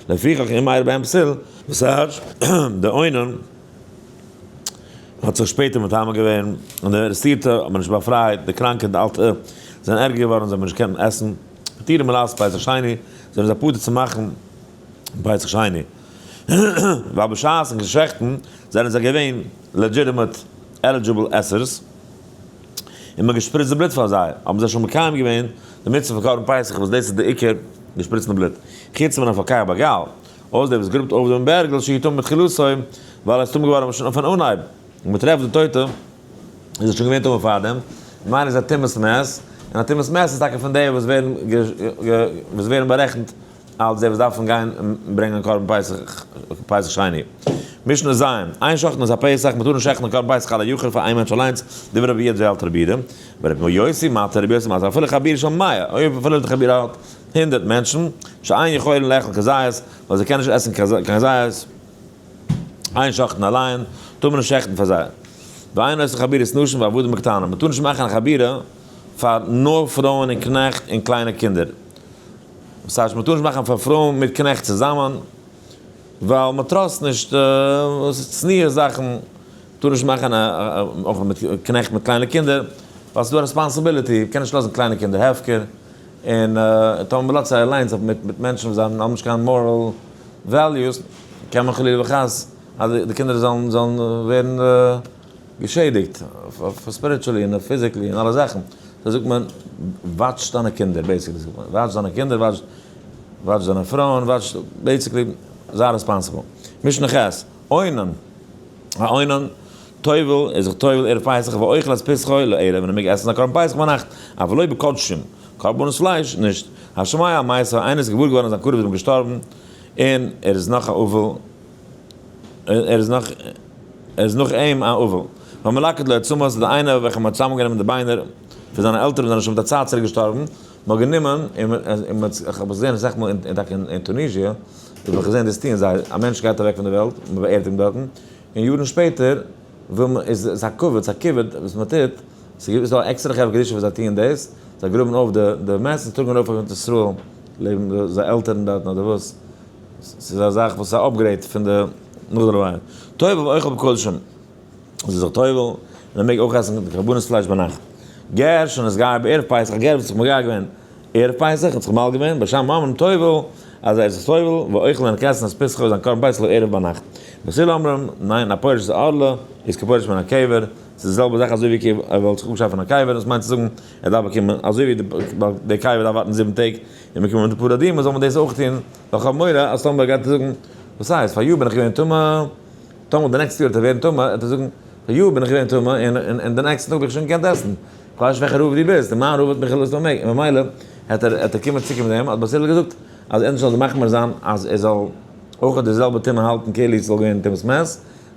לפיכך אם אירע בהם פסול, וואס הייסט, די אונן האט זיך שפעטער מטמא געווען, און די ארעסטירטע האט מען נישט באפרייט, די קראנקע און די אלטע זענען ערגער געווארן, זיי האבן נישט געקענט עסן, פטורים מלעשות פסח שני, זענען זיי פטור צו מאכן פסח שני, ווייל בשעת'ן געשעכטן זענען זיי געווען legitimate eligible עסערס, און מען האט געשפריצט די בלוט פאר זיי, האבן זיי שוין מקיים געווען די מצוה פון קרבן פסח וואס דאס איז די עיקר געשפריצן די בלוט, חוץ מן המפקח בגל. אויס דער וואס גראבט אויף דעם בערגל שהוא טמא מתחילתו, ווייל ער איז טמא געווארן שוין פון אנהייב, און מען טרעפט די טויטע, איז ער שוין געווען טמא פארדעם, ממילא איז א טומאת מת, און א טומאת מת איז טאקע פון די וואס ווערן וואס ווערן בארעכנט אלס די וואס דארפן גיין און ברענגען קרבן פסח, פסח שני. משנה ז', אין שוחטין את הפסח, מען טאר נישט שעכטן קרבן פסח על היחיד פאר איין מענטש אליינס, דברי רבי יהודה אלטער רבי יהודה, ורבי יוסי מתיר, רבי יוסי מתיר, אפילו חבורה של 100, אויב אפילו די חבורה האט 100 מענטשן, שאין יכולין לאכול כזית, ווייל זיי קענען נישט עסן קיין כזית, אין שוחטין עליהן, טאר מען נישט שעכטן פאר זיי. ואין עושין חבורות נשים ועבדים וקטנים, מען טאר נישט מאכן א חבורה פאר נאר פרויען און קנעכט און קליינע קינדער. דאס הייסט מען טאר נישט מאכן פאר פרויען מיט קנעכט צוזאמען, ווייל מען trust נישט, צניעות זאכן, מען טאר נישט מאכן אויך מיט קנעכט מיט קליינע קינדער, ווייל ס'איז דא א responsibility, מען קען נישט לאזן קליינע קינדער הפקר. און טאמער מ'לאזט זיי אליינס מיט מענטשן וואס האבן נישט קיין moral values, קען מען חלילה וחס אז די קינדער זאלן ווערן געשעדיגט, spiritually און physically און אלע זאכן. so זאגט מען, watch דיינע קינדער, basically זאגט מען, watch דיינע קינדער, watch דיינע פרויען, watch, basically, זיי responsible. משנה ח', אונן, א אונן, טובל, איז זיך טובל ערב פסח ואוכל את פסחו לערב, און ער מעג עסן א קרבן פסח ביינאכט, אבל לא בקדשים, קרבנות פלייש, נישט. השומע על מתו, איינער איז געוואר געווארן אז זיין קרוב איז אים געשטארבן, און ער איז נאך א אבל, ער איז נאך, ער איז נאך אים א אבל. והמלקט לו עצמות, די איינער וועלכע מ'האט צוזאמענגענומען די ביינער פון זיינע עלטערן וואס זענען שוין מיט א צייט צוריק געשטארבן, מ'האט גענומען און מ'האט, איך האב עס געזען אסאך מאל אין טאקע אין טוניזיע, האב איך געזען דאס טוען זיי, א מענטש גייט אוועק פון די וועלט, מ'באערדיגט אים דארטן, און יארן שפעטער וויל מען, איז עס א כבוד, ס'איז א כיבוד וואס מ'טוט, ס'איז דא א עקסטערע חברה קדישא וואס זיי טוען דאס, זיי גראבן אויף די די מת און טראגן ארויף אויף ארץ ישראל לעבן זיי עלטערן דארטן אדער וואס, ס'איז א זאך וואס איז א upgrade פון די נאך די לוויה. טובל ואוכל בקדשים, איז ער זיך טובל און ער מעג אויך עסן די קרבנות פלייש ביינאכט. גר שנתגייר בערב פסח, א גר וואס האט זיך מגייר געווען ערב פסח, האט זיך מל געווען, בית שמאי אומרים טובל, אז ער איז זיך טובל, ואוכל און ער קען עסן את פסחו זיין קרבן פסח לערב ביינאכט. בית הלל אומרים, ניין, א פורש את ערלה איז כפורש מן הקבר, ס'איז די זעלבע זאך אזוי ווי ער וואלט זיך אפגעשיידט פון א קבר, דאס מיינט צו זאגן ער דארף באקומען אזוי ווי די קבר דארף ווארטן 7 טעג און באקומען די פרה אדומה זאל מען דאס אויך טון, ווייל איך האב מורא אז טאמער גייט ער זאגן וואס הייסט פאר יאר בין איך געווען טמא, טאמער די נעקסטע יאר וועט ער ווערן טמא וועט ער זאגן פאר יאר בין איך געווען טמא און די נעקסטע טאג האב איך שוין געקענט עסן, איך ווייס נישט וועלכע רב דו ביסט, און מיין רב האט מיך געלאזט און ממילא העט ער קומען צוקומען מיט דעם, האט בית הלל געזאגט אז ענדערש זאל ער מחמיר זיין אז ער זאל אויך די זעלבע טומאה האלטן כאילו עס זאל געווען טומאת מת.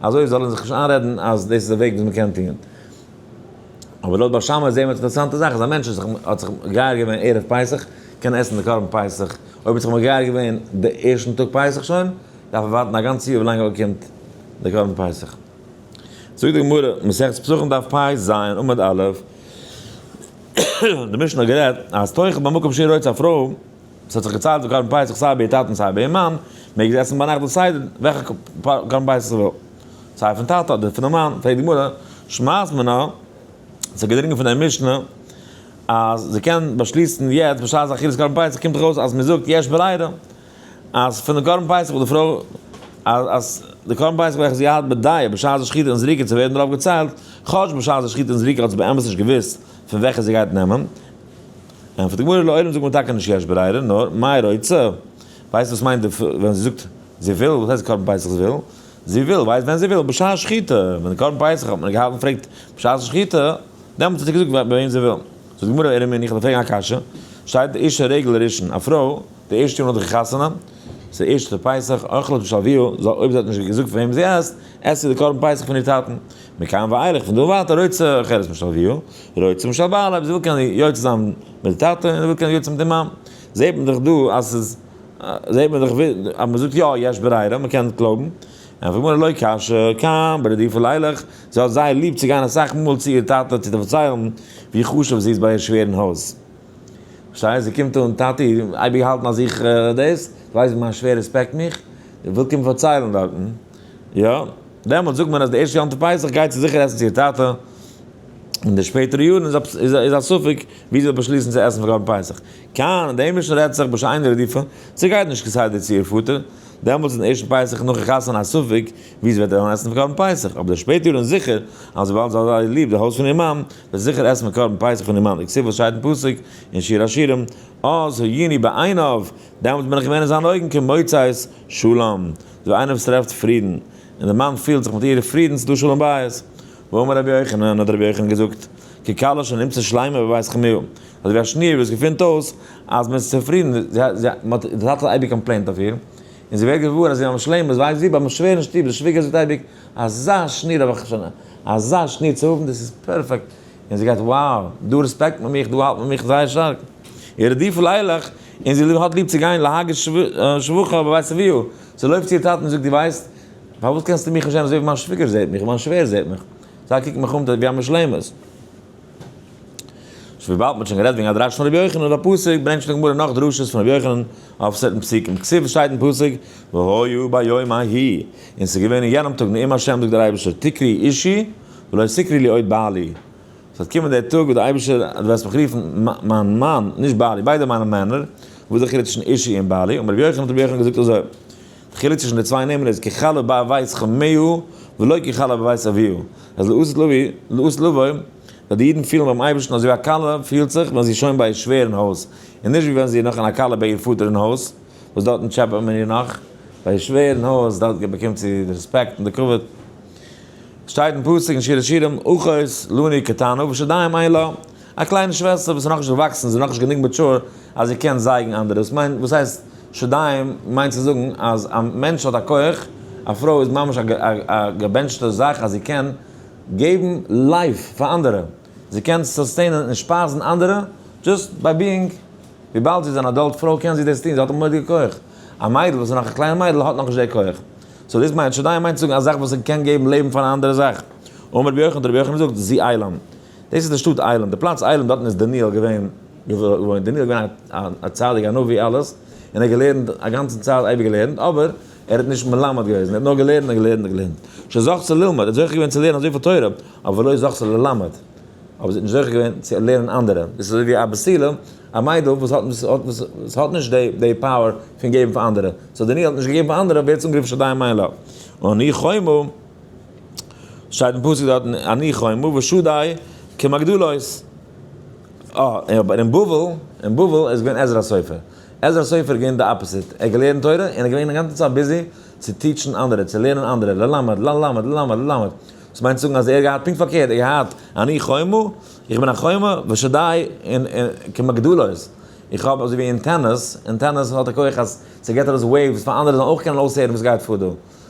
אזוי זאל ער זיך נישט איינרעדן אז דאס איז די וועג וואס מען קען טון. אבער לויט בית שמאי זעהן מיר אינטערעסאנטע זאך אז א מענטש וואס האט זיך מגייר געווען ערב פסח קען עסן די קרבן פסח, אויב האט זיך מגייר געווען די ערשטן טאג פסח שוין, דארף ער ווארטן א גאנץ יאר ווילאנג ער באקומט די קרבן פסח. זאגט די גמרא, מסכת פסחים דף פ ז עמוד א', די משנה האט גערעדט אז תאכל במקום שהיא רוצה א פרוי, עס האט זיך געציילט די קרבן פסח סיי ביי איר טאטן סיי ביי איר מאן, מעג זי עסן ביינאכט די סדר וועלכע קרבן פסח זי וויל, סיי פון טאטע אדער פונעם מאן, פרעגט די גמרא, שמעת מינה, עס האט געדרינגען פון דער משנה אז זי קען באשליסן יעצט בשעת אכילת קרבן פסח, קומט דאך אויס אז מען זאגט יש ברירה אז פון די קרבן פסח וואס די פרוי אז די קרבן פסח וועלכע זי האט בדעה בשעת די שחיטה און זריקה צו ווערן דערויף געציילט, כאטש בשעת די שחיטה און זריקה האט זי באמת נישט געוואוסט פון וועלכע זי גייט נעמען. ענטפערט די גמרא לעולם זאגט מען טאקע נישט יש ברירה נאר מאי רוצה, ווייסט וואס מיינט די ווען זי זאגט זי וויל, וואס הייסט קרבן פסח זי וויל? זי וויל ווייסט ווען זי וויל בשעת שחיטה, ווען די קרבן פסח האט מען געהאלטן פרעגט בשעת שחיטה, דעמאלטס האט זי געזאגט ביי וועם זי וויל. זאגט די גמרא אלא מני איך וועל פרעגן א קשיא, שטייט אשה רגל ראשון א פרוי די ערשטע יאר נאך די חתונה, ס'איז ערשטע פסח, אוכלת משל אביה, זאל אויב זי האט נישט געזאגט פון וועם זי עסט, עסט זי די קרבן פסח פון איר טאטן. מכאן ואילך, פון דא ווייטער רוצה אוכלת משל אביה, רוצה משל בעלה, אויב זי וויל קען זי יוצא זיין מיט די טאטע, און זי וויל קען זי יוצא מיט די מאן. זעט מען דאך דא אז ס'איז, זעט מען דאך אז מ'זאגט יא יש ברירה, מ'קען קלויבן. ענטפערט די גמרא לא קשיא, כאן ברדיפה לילך, זי האט זייער ליב צו גיין אסאך מאל צו איר טאטע צו דערציילן ווי חשוב זי איז ביי איר שווער אין הויז. פארשטייסט? זי קומט אן, טאטי, אייביג געהאלטן אז איך דאס, דו ווייסט ווי מיין שווער respect מיך, איך וויל קומען פארציילן דארטן. יא, דעמאלטס זאגט מען אז די ערשטע יום טוב פסח גייט זי זיכער עסן צו איר טאטע, אין די שפעטערע יארן איז א ספק ווי זי וועט באשליסן צו עסן פאר קרבן פסח. כאן, אין די משנה רעדט זיך בשאינה רדיפה, זי גייט נישט כסדר צו איר פאטער, דעמאלטס אין ערשטן פסח נאך איר חתונה א ספק ווי זי וועט וועלן עסן פאר קרבן פסח, אבער די שפעטערע יארן זיכער אז וויבאלד זי האט זייער ליב די הויז פון איר מאן, וועט זי זיכער עסן פאר קרבן פסח פון איר מאן, וכתיב וואס שטייט אין פסוק אין שיר השירים, אז הייני בעיניו, דעמאלטס בין איך געווען אין זיינע אויגן כמוצאת שלום, אזוי ווי איינער וואס טרעפט פרידן, און דער מאן פילט זיך מיט איר פרידן, ס'איז דא שלום בית. ואמר רבי יוחנן, האט רבי יוחנן געזאגט, ככלה שנמצא שלימה בבית חמיה, אזוי ווי א שניר וואס געפינט אויס אז מען איז צופרידן, מען האט, די טאטע האט אייביג complainט אויף איר, און זי ווערט געוואר אז זי איז א משלמת, ווייסט זי, ביים שווער אין שטוב, די שוויגער זאגט אייביג, אזא שניר האב איך שוין, אזא שניר צו האבן, דאס איז perfect, און זי גייט, wow, דא respect מען מיך, דא האלט מען מיך זייער שטארק. ורדיפה לילך, און זי האט ליב צו גיין להגיד שבחה בבית אביה, זי לויפט צו איר טאטן און זאגט, דו ווייסט, פארוואס קענסטו מיך נישט זען אזוי ווי מיין שוויגער זעט מיך, מיין שווער זעט מיך, זיי קוקן מיך אן ווי א משלמת. סאו וויבאלד מ'האט שוין גערעדט וועגן א דרשה פון רבי יוחנן אויף א פסוק, ברענגט שוין די גמרא נאך דרשות פון רבי יוחנן אויף certain פסוקים. כתיב שטייט אין פסוק, והיה ביום ההוא, און ס'איז געווען אין יענעם טאג נאום השם זאגט דער אייבערשטער תקראי אישי ולא תקראי לי עוד בעלי. ס'וועט קומען דער טאג וואס דער אייבערשטער, דו וועסט מיך רופן מיין מאן, נישט בעלי, ביידע מיינע מענער, וואס איז די חילוק צווישן אישי און בעלי? אמר רבי יוחנן האט רבי יוחנן געזאגט אזוי, די חילוק צווישן די צוויי נעמען איז ככלה בבית חמיה ולא ככלה בבית אביה, אז לעתיד לבוא, לעתיד לבוא, וועט די אידן פילן ביים אייבערשטן אזוי ווי א כלה פילט זיך ווען זי איז שוין ביי איר שווער אין הויז, און נישט ווי ווען זי איז נאך אין א כלה ביי איר פאטער אין הויז, וואס דארטן טשעפעט מען איר נאך, ביי איר שווער אין הויז, דארט באקומט זי די רעספעקט און די כבוד. שטייט אין פסוק אין שיר השירים, אחות לנו קטנה ושדיים אין לה, א קליינע שוועסטער וואס איז נאכנישט ערוואקסן, זי איז נאכנישט גענוג mature אז זי קען זייגן אנדערע, וואס מיינט, וואס הייסט שדיים, מיינט צו זאגן אז א מענטש האט א כח, א פרוי איז ממש א געבענטשטע זאך אז זי קען. געבן life פאר אנדערע, זי קען sustain ען און שפייזן אנדערע just by being, וויבאלד זי איז אן adult פרוי קען זי דאס טון, זי האט א מורא'דיגע כח. א מיידל וואס איז נאך א קליינע מיידל האט נאכנישט די כח. so דאס מיינט שדיים מיינט צו זאגן א זאך וואס קען געבן לעבן פאר א אנדערע זאך. אמר רבי יוחנן, רבי יוחנן זאגט, זו עילם. דאס איז די שטאט עילם, די פלאץ עילם, דארטן איז דניאל געווען געוואוינט. דניאל איז געווען א צדיק, א נביא, אלעס, און ער האט געלערנט א גאנצן צייט, אייביג געלערנט, אבער ער האט נישט מלמד געוועזן, ער האט נאר געלערנט און געלערנט און געלערנט. שזכתה ללמוד, ער האט זוכה געווען צו לערנען אזויפיל תורה, אבער ולא זכתה ללמד, אבער זי האט נישט זוכה געווען צו לערנען אנדערע. דאס איז אזוי ווי א בתולה, א מיידל וואס האט וואס האט נישט די power פון געבן פאר אנדערע. so דניאל האט נישט געגעבן פאר אנדערע, ווערט עס אנגערופן שדים אין לה. אני חומה, שטייט אין פסוק דארטן, אני חומה ושדי כמגדלות. אה, אבער אין בבל, אין בבל איז געווען עזרא הסופר. עזרא הסופר איז געווען די opposite. ער האט געלערנט תורה און ער איז געווען די גאנצע צייט busy צו teach ן אנדערע, צו לערנען אנדערע, ללמד, ללמד, ללמד, ללמד. דאס מיינט צו זאגן אז ער האט געהאט פונקט פארקערט, ער האט געהאט אני חומה, איך בין א חומה, ושדי און כמגדלות. איך האב אזוי ווי antennas, antennas האט א כח אז ס'געט ארויס waves פאר אנדערע זאלן אויך קענען אויסהערן וואס גייט פאר דא.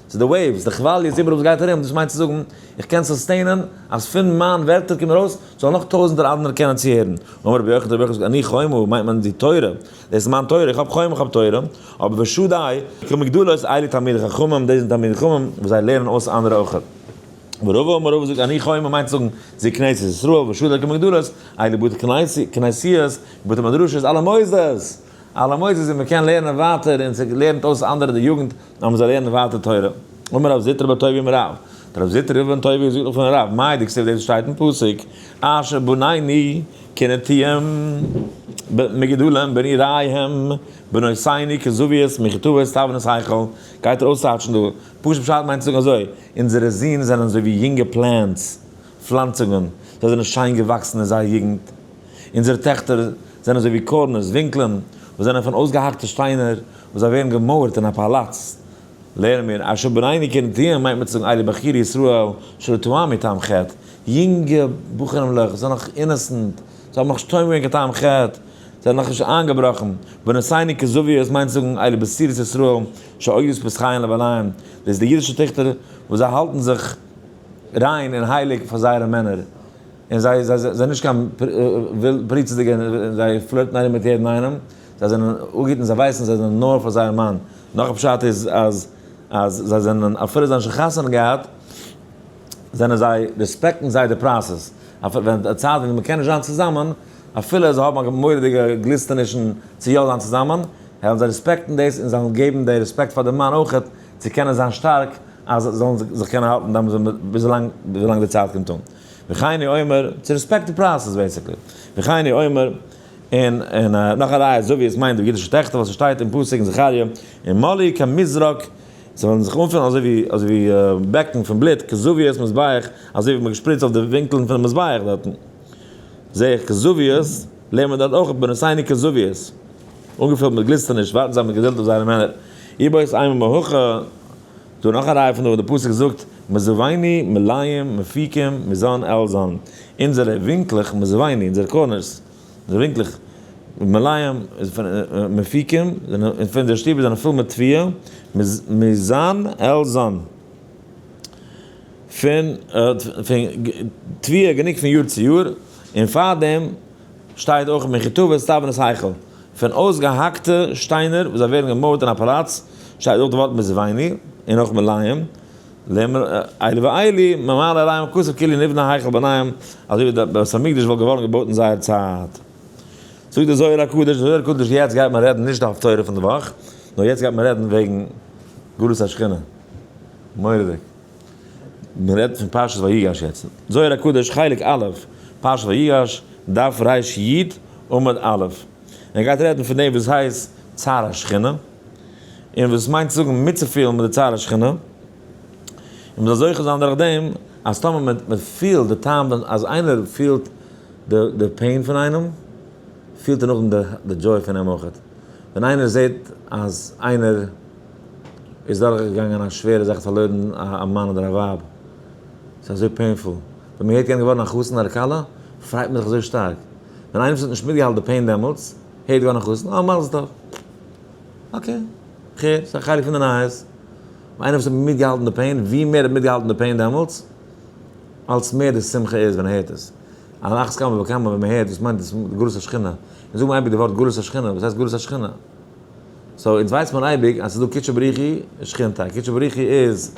ס'איז די waves, די כוואליעס איבעראל וואס גייט ארום, דאס מיינט צו זאגן, איך קען sustain ען אז פון מיין ווערטער קומט ארויס, זאלן נאך טויזנטער אנדערע קענען צוהערן. אמר רבי יוחנן, רבי יוחנן זאגט, אני חומה, מיינט מען די תורה, דאס איז מיין תורה, איך האב חומה, איך האב תורה, אבער ושדי, כמגדלות אלו תלמידי חכמים, דאס זענען תלמידי חכמים וואס זיי לערנען אויס אנדערע אויך. ורבא אמר רבא זאגט, אני חומה מיינט צו זאגן, זו כנסת ישראל, ושדי כמגדלות, אלו בתי כנסיות, בתי מדרשות, אלע מוסדות! אלע מוסדות ווי מען קען לערנען ווייטער און ס'לערנט אויס אנדערע די יוגנט אז מ'זאל לערנען ווייטער תורה. אמר רב זוטרא בר טוביה אמר רב, דער רב זוטרא בן טוביה זאגט נאך פון רב, מאי דכתיב דאס שטייט אין פסוק, אשר בנינו כנטעים מגודלים בנעוריהם בנותינו כזוויות מחוטבות תבנית היכל, גייט ער אויסטייטשן דא, פשוט פשט מיינט צו זאגן אזוי, אונזערע זין זענען אזוי ווי יונגע plants, פלאנצונגען, זיי זענען שיין געוואקסן אין זייער יוגנט, אונזערע טעכטער זענען אזוי ווי corners, ווינקלען, וואס זענען פון אויסגעהאקטע שטיינער, וואס זיי ווערן געמויערט אין א פאלאץ. לערנען מיר, אשר בנינו כנטעים מיינט מען צו זאגן אלו בחורי ישראל שלא טעמו טעם חטא, יונגע בחורים'לעך וואס זענען נאך innocent, זיי האבן נאך נישט טועם געווען קיין טעם חטא, זיי זענען נאך נישט איינגעבראכן. בנותינו כזוויות מיינט צו זאגן אלו בתולות ישראל שעודות פתחיהן לבעליהן, דאס איז די אידישע טעכטער וואס זיי האלטן זיך ריין און הייליג פאר זייערע מענער. און זיי זענען נישט קיין פריצות'דיגע און זיי flirt ן ארום מיט יעדן איינעם, זיי זענען אפגעהיטן, זיי ווייסן זיי זענען נאר פאר זייער מאן. נאך א פשט איז אז אז זיי זענען אפילו זיי האבן שוין חתונה געהאט זענען זיי respect ן זיי די process, אפילו ווען די צייט ווען מ'קען נישט זיין צוזאמען, אפילו זיי האבן א מורא'דיגע גליסטענישן צו יא זיין צוזאמען, וועלן זיי respect ן דאס און זיי וועלן געבן די רעספעקט פאר די מאן אויכעט צו קענען זיין שטארק אז זיי זאלן זיך קענען האלטן דאן ביז ווילאנג די צייט קומט אן. וכן הוא אומר, צו respect די process basically. וכן הוא אומר, און און נאך א ראיה אזוי ווי עס מיינט די אידישע טעכטער וואס עס שטייט אין פסוק אין זכריה, ומלאו כמזרק, זיי וועלן זיך אנפילן אזוי ווי אזוי ווי בעקן פון בלוט, כזוויות מזבח, אזוי ווי מען געשפריצט אויף די ווינקלען פונעם מזבח דארטן. זעה איך כזוויות, לערנט מען דארט אויך בנותינו כזוויות. אנגעפילט מיט גליסטעניש ווארטן זיי מיט געדולד אויף זייערע מענער. איבעית אימא מהכא. דא נאך א ראיה פון דא וואס די פסוק זאגט מזויני מלאים מפיקים מזן אל זן, אונזערע ווינקלעך מזויני, אונזערע corners, אונזערע ווינקלעך, מלאים מפיקים, זענען פון אונזערע שטובער זענען פול מיט תבואה, מזן אל זן, פון תבואה גענוג פון יאר צו יאר, און פארדעם שטייט אויך מחוטבות תבנית היכל. פון אויסגעהאקטע שטיינער וואס זיי ווערן געמויערט אין א פאלאץ, שטייט אויך די ווארט מזויני און אויך מלאים, לאמר אלו ואלו, ממעלה עליהם הכתוב כאילו נבנה היכל ביניהם, אזוי ווי דער בית המקדש וואלט געווארן געבויט אין זייער צייט. זאגט דער זוהר הקדוש, דער זוהר הקדוש יעצט גייט מען רעדן נישט די הפטורה פון די וואך, נאר יעצט גייט מען רעדן וועגן גלות השכינה. מורא'דיג. מען רעדט פון פרשת ויגש יעצט. זוהר הקדוש חלק א', פרשת ויגש, דף רי עמוד א'. ער גייט רעדן פון דעם וואס הייסט צער השכינה, און וואס מיינט צו זאגן מיטצופילן מיט די צער השכינה, און מען זאל זוכה זיין דורך דעם אז טאמער מען פילט די טעם, אז איינער פילט די pain פון איינעם, פילט ער נאכדעם די joy פון אים אויכעט. ווען איינער זעט אז איינער איז דורכגעגאנגען א שווערע זאך, פארלוירן א מאן אדער א ווייב, ס'איז אזוי painful. ווען מ'הערט יענער געווארן א חתן אדער כלה, פרייט מען זיך אזוי שטארק. ווען איינער וואס האט נישט מיטגעהאלטן די pain דעמאלטס, הערט געווארן א חתן, אה מזל טוב. okay, כ'הער, ס'איז א חלק פון די נייעס. איינער וואס האט מיטגעהאלטן די pain, ווי מער האט מיטגעהאלטן די pain דעמאלטס. אלץ מער די שמחה איז ווען ער הערט עס. על אחת כמה וכמה ווען מען הערט וואס מיינט דאס גלות השכינה. אונז זאגן אייביג די ווארט גלות השכינה, וואס הייסט גלות השכינה? so אונז ווייסט מען אייביג אז ס'איז דא קודשא בריך הוא און שכינתא. קודשא בריך הוא איז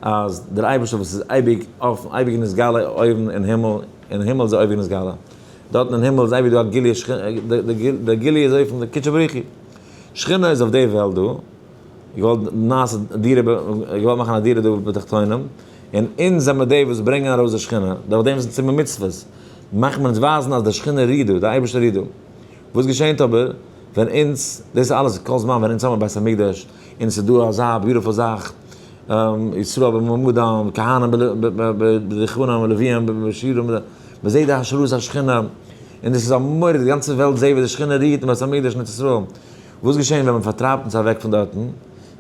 אז דער אייבערשטער וואס איז אייביג אויף, אייביג נתגלה אויבן אין הימל, אין הימל איז ער אויבן נתגלה. דארטן אין הימל איז אייביג דא א גילוי שכינה, די גילוי איז אויף פון די קודשא בריך הוא. שכינה איז אויף די וועלט דא, געוואלט נעשה דירה, געוואלט מאכן א דירה דא בתחתונים, און אונז זעמער די וואס ברענגען ארויס די שכינה, דורך דעם וואס אונז טוען מיר מצוות, מאכט מען אונז ווייזן אז די שכינה רוהט דא, די אייבערשטער רוהט דא. וואס געשענט אבער ווען אונז, דאס איז אלעס כל זמן ווען אונז האבן בית המקדש, און עס איז דא אזא beautiful זאך, ישראל במעמדם, כהנים בדוכנם, לוויים בשירם, מען זעט די השראת השכינה, און דאס איז א מורא'דיג, די גאנצע וועלט זעט ווי די שכינה רוהט אין בית המקדש אין ארץ ישראל. וואס געשען ווען מען פארטרייבט אונז אוועק פון דארטן,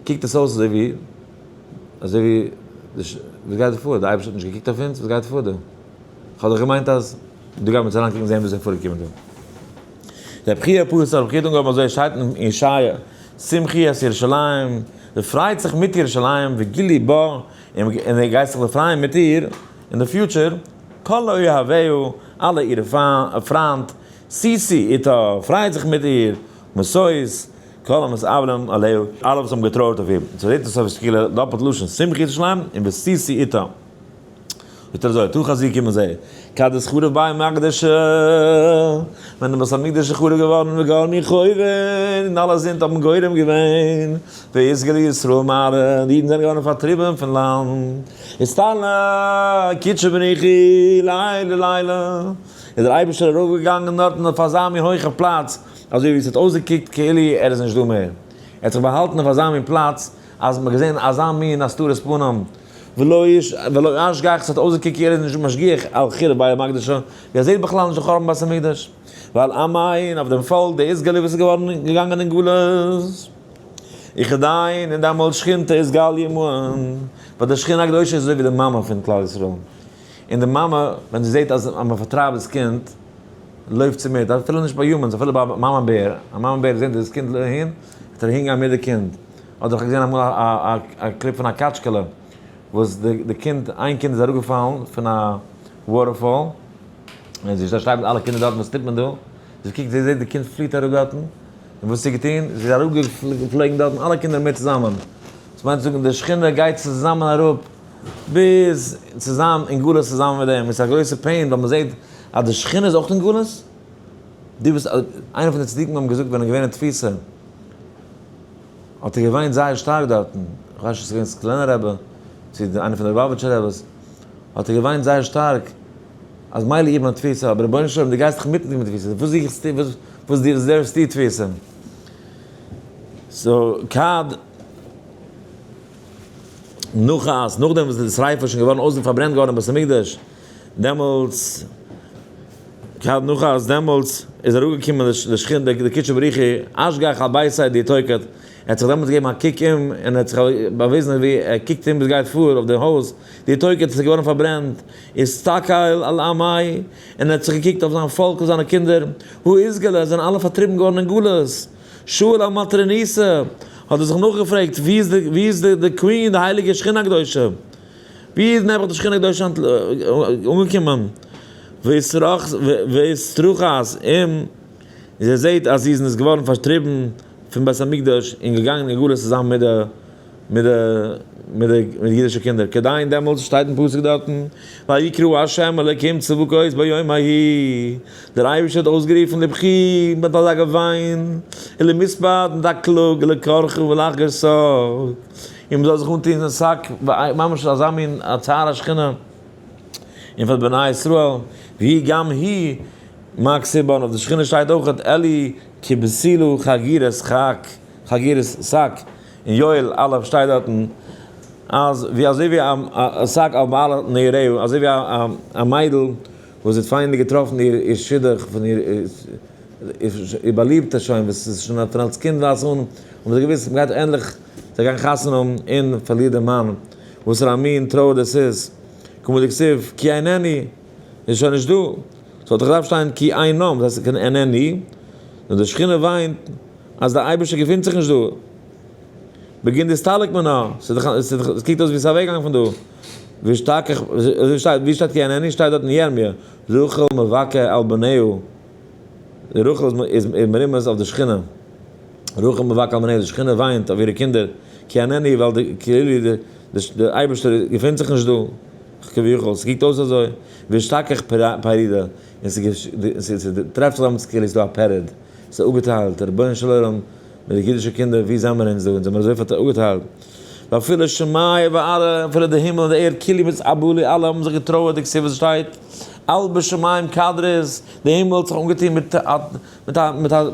קוקט עס אויס אזוי ווי, אזוי ווי, וואס גייט דא פאר, די אייבערשטער האט נישט געקוקט אויף אונז, וואס גייט פאר דא? כ'האב דאך געמיינט אז דא גייט מען צו אריינקוקן זען וואס איז פארגעקומען דא. רבי חייא פסק, רבי חייא האט אנגעהויבן אזוי, שטייט אין ישעיה, שמחי את ירושלים, דערפרייט זיך מיט ירושלים, וגילי בה, און דו גייסט זיך דערפרייען מיט איר אין די future, כל אוהביה, אלע אירע פריינט, שישו אתה, פרייט זיך מיט איר, משוש, כל המתאבלים עליה, אלע וואס האבן געטרויערט אויף איר. ס'זעט אויס אויף סקילה דאפלט לשון, שמחי ירושלים און ושישו אתה. זאגט ער אזוי, תא חזי קום און זע, כד אתחריב בי מקדשא, ווען די בית המקדש איז חרוב געווארן וגרמו חובין, און אלע זינד האבן גורם געווען, ואתגלו ישראל מארעא, די אידן זענען געווארן פארטריבן פון לאנד, אסתלק קודשא בריך הוא לעילא לעילא, איז דער אייבערשטער ארויפגעגאנגען דארטן אויף אזא מין הויכע פלאץ, אזוי ווי עס האט אויסגעקוקט כאילו ער איז נישט דא מער, ער האט זיך באהאלטן אויף אזא מין פלאץ, אז מען האט געזען אזא מין הסתרת פנים. ולא אשגח, ס'האט אויסגעקוקט כאילו ער איז נישט משגיח על חורב בי מקדשא, ווי ער זעט בכלל נישט די חורבן בית המקדש, ועל עמיה, און אויף דעם פאלק די אתגלו וואס איז געווארן געגאנגען אין גלות. וכדין, און דעמאלט שכינתא אתגליא עמהון, ווייל די שכינה הקדושה איז אזוי ווי די מאמע פון כלל ישראל, און די מאמע ווען זי זעט אז מען פארטרייבט דאס קינד, לויפט זי מיט, אפילו נישט ביי humans, אפילו ביי א מאמע בער, א מאמע בער זעט דאס קינד אהין, וועט ער אהין גיין מיט די קינד. אדער איך האב געזען אמאל א clip פון א קאטשקעלע וואס די קינד, איין קינד איז אראפגעפאלן פון א waterfall, און זי שטייט מיט אלע קינדער דארטן, וואס טוט מען דא? זי קוקט זי זעט די קינד פליט אראפ דארטן, און וואס האט זי געטון? זי איז אראפגעפלויגן דארטן אלע קינדער מיט צוזאמען, דאס מיינט צו זאגן די שכינה גייט צוזאמען אראפ ביז צוזאם אין גלות צוזאמען מיט דעם, און ס'איז א גרויסע pain ווייל מ'זעט אז די שכינה איז אויך אין גלות, די וואס, איינער פון די צדיקים האבן געזאגט ווען ער איז געווען אין תפיסה, האט ער געוויינט זייער שטארק דארטן, איך ווייס נישט צו ס'איז געווען סקולענער רבי, צו איינער פון די ליובאוויטשער רבי'ס, האט ער געוויינט זייער שטארק, אז מילא איך בין אין תפיסה, אבער רבונו של עולם דו גייסט דאך מיט מיר אין תפיסה, וואס זוכסטו, וואס deserve סטו תפיסה? so כד נחת, נאכדעם וואס די שריפה איז שוין געווארן אויס פארברענט געווארן אין בית המקדש, דעמאלטס, כד נחת, דעמאלטס איז אראפגעקומען די שכין די קודשא בריך הוא, אשגח על ביתיה דאתוקד, ער האט זיך דעמאלטס געגעבן א קוק אום, און ער האט זיך באוויזן ווי ער קוקט אום וואס גייט פאר אויף די הויז, דאתוקד איז געווארן פארברענט, אסתכל על עמיה, און ער האט זיך געקוקט אויף זיין פאלק אויף זיינע קינדער, הא אתגלו, זיי זענען אלע פארטריבן געווארן אין גלות, שאל על מטרוניתא, האט ער זיך נאכגעפרעגט, ווי איז די queen, די הייליגע שכינה הקדושה? ווי איז נעבעך די שכינה הקדושה אנגעקומען? ואתרחת עם, זי זעט אז זי איז געווארן פארטריבן פון בית המקדש און געגאנגען אין גלות צוזאמען מיט די מיט די מיט די מיט די אידישע קינדער, כדין דעמאלטס שטייט אין פסוק דארטן, ויקרא ה' אלקים צבקות ביום ההוא, דער אייבערשטער האט אויסגערופן לבכי מיט אזא געוויין, ולמספד מיט א קלאג, ולקרחה ולחגור שק. און מ'זאל זיך אנטוהן אין שק, ממש אזא מין א צער השכינה, און פאר בני ישראל, והיא גם היא מקסיבן, אויף די שכינה שטייט אויך אלי כבתולה חגורת חק, חגורת שק, אין יואל א' שטייט דארטן אז ווי אזוי ווי א שק על בעל נעוריה, אזוי ווי א מיידל וואס האט finally געטראפן איר שידוך פון איר איר באליבטע שוין וואס איז שוין פון אלס קינדווייז אן האבן זיי געוואוסט מ'גייט ענדליך זיי גייען חתונה האבן און פארלירט דעם מאן, וואסערע א מין טרויער דאס איז, כמו דכתיב כי איננו, איז שוין נישט דא, ס'וואלט דאך געדארפט שטיין כי אינם, דאס הייסט איננו, נאר די שכינה וויינט אז דער אייבערשטער געפינט זיך נישט דא, בגין דאסתלק מנה, ס'איז דאך, ס'קוקט אויס ווי ס'איז אוועקגעגאנגען פון דא. ואשתכח, אזוי שטייט, ווי שטייט כי אינני? שטייט דארט אין ירמיה, רחל מבכה על בניה, רחל איז מרומז אויף די שכינה, רחל מבכה על בניה, די שכינה וויינט אויף אירע קינדער, כי אינני, ווייל די, כאילו די אייבערשטער געפינט זיך נישט דא, כביכול, ס'קוקט אויס אזוי, ואשתכח פרידה, און ס'טרעפט זיך דעמאלטס כאילו ס'איז דא א פירוד, ס'איז אפגעטיילט, רבונו של עולם, מיט די אידישע קינדער, ווי זעמער אונז דא? אונז זעמער אזוי אפגעטיילט. ואפילו שמיא וארעא, אפילו די הימל און די ערד, כולהו מתאבלי, אלע האבן זיך געטרויערט, דכתיב וואס שטייט, אלבש שמים קדרות, די הימל האט זיך אנגעטון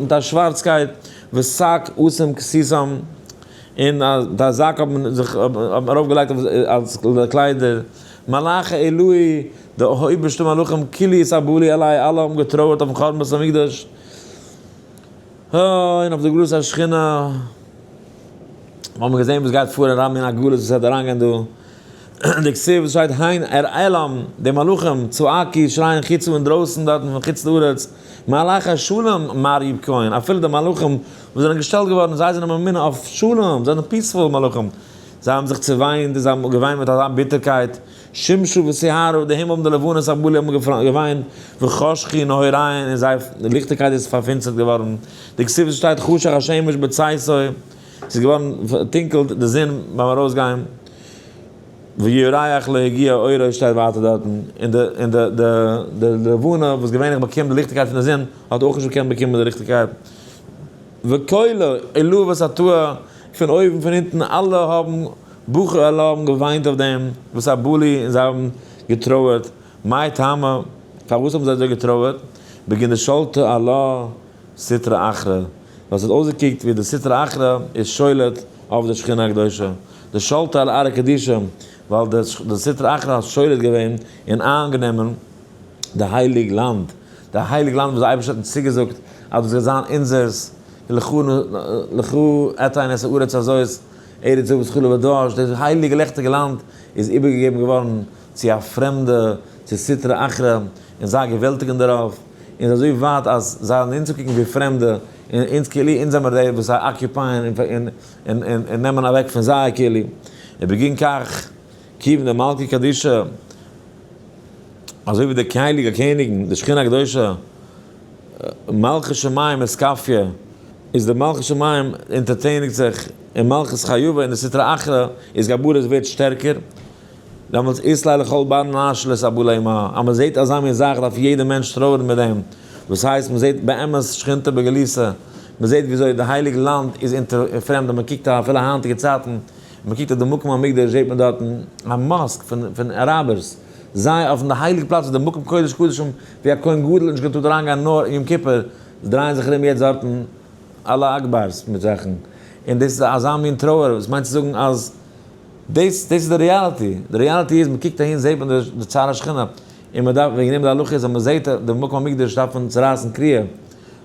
מיט א שווארצקייט, ושק אשים כסותם, און מיט א זאק האט מען זיך ארויפגעלייגט אלס קליידער, מלאכי עילאי, די אויבערשטע מלאכים, כולהו אתאבלי עליה, אלע האבן געטרויערט אויפן חורבן בית המקדש. און אויף די גלות השכינה האבן מיר געזען וואס גייט פאר אין רמי אין א גלות וואס וועט אריינגיין דא, דכתיב וואס שטייט הן אראלם די מלאכים צעקו שרייען חוצה אינדרויסן דארטן פון חוץ לארץ מלאכי שלום מר יבכון אפילו די מלאכים וואס זענען געשטעלט געווארן זיי זענען ממונה אויף שלום זיי זענען peaceful מלאכים זיי האבן זיך צעוויינט און זיי האבן געוויינט מיט אזא ביטערקייט. שמשא וסיהרא, די הימל און די לבנה אתאבלו האבן געוויינט, וחשכו נהוריהון, און זייער ליכטיגקייט איז פארפינצערט געווארן. דכתיב שטייט חשך השמש בצאתו, ס'איז געווארן טונקל די זון ביים ארויסגיין, וירח לא הגיע אורו שטייט ווייטער דארטן, און די און די די די לבנה וואס געווענליך באקומט די ליכטיגקייט פון די זון האט אויך נישט געקענט באקומען די ליכטיגקייט. וכולא עילאה ותתאה, פון אויבן פון אונטן אלע האבן בכו אלע האבן געוויינט אויף דעם ואתאבלו און זיי האבן געטרויערט, מאי טעמא, פארוואס האבן זיי אזוי געטרויערט, בגין דשלטא עלה סטרא אחרא, ווייל ס'האט אויסגעקוקט ווי די סטרא אחרא איז שולט אויף די שכינה הקדושה, דשלטא על ארעא קדישא, ווייל די סטרא אחרא האט שולט געווען און איינגענומען די הייליג לאנד, די הייליג לאנד וואס די אייבערשטער האט אונז צוגעזאגט אז דאס גייט זיין אונזערס, לך אתן את הארץ הזאת, ארץ זבת חלב ודבש, דאס הייליגע לעכטיגע לאנד איז איבערגעגעבן געווארן צו א פרעמדע, צו סטרא אחרא, און זיי געוועלטיגן דערויף, און אזוי ווייט אז זיי האבן אונז צוקוקן ווי פרעמדע, און אונז כאילו אונז זעמער די וואס זיי occupy ען און נעמען אוועק פון זיי כאילו, ובגין כך כיוון דמלכי קדישא, אזוי ווי די הייליגע קעניגן, די שכינה הקדושה, מלכות שמים אתכפיא, איז די מלכות שמים אונטערטעניגט זיך אין מלכות חיובא און די סטרא אחרא איז גברות ווערט שטערקער, דעמאלטס אית ליה לכל בר נש לאתאבולי עמה, אז מען זעט אזא מין זאך דארף יעדער מענטש טרויערן מיט דעם, וואס הייסט מען זעט באמת שכינתא בגלותא, מען זעט וויאזוי די הייליג לאנד איז אונטער פרעמד און מען קוקט אפילו היינטיגע צייטן, מען קוקט אויף די מקום המקדש זעט מען דארטן א mosque פון אראבערס, זיי אויפן די הייליג פלאץ די מקום קודש קדשים ווי א כהן גדול האט נישט געטארט אריינגיין נאר אין יום כיפור, עס דרייען זיך ארום יעצט דארטן אלע אכבאר'ס מיט זאכן, און דאס איז אזא מין טרויער, וואס מיינט צו זאגן אז דאס דאס איז די reality, די reality איז מען קוקט אהין זעט מען די צער השכינה, און מען דארף, וועגן דעם די הלכה איז אז מען זעט די מקום המקדש דארף מען צורייסן קריעה,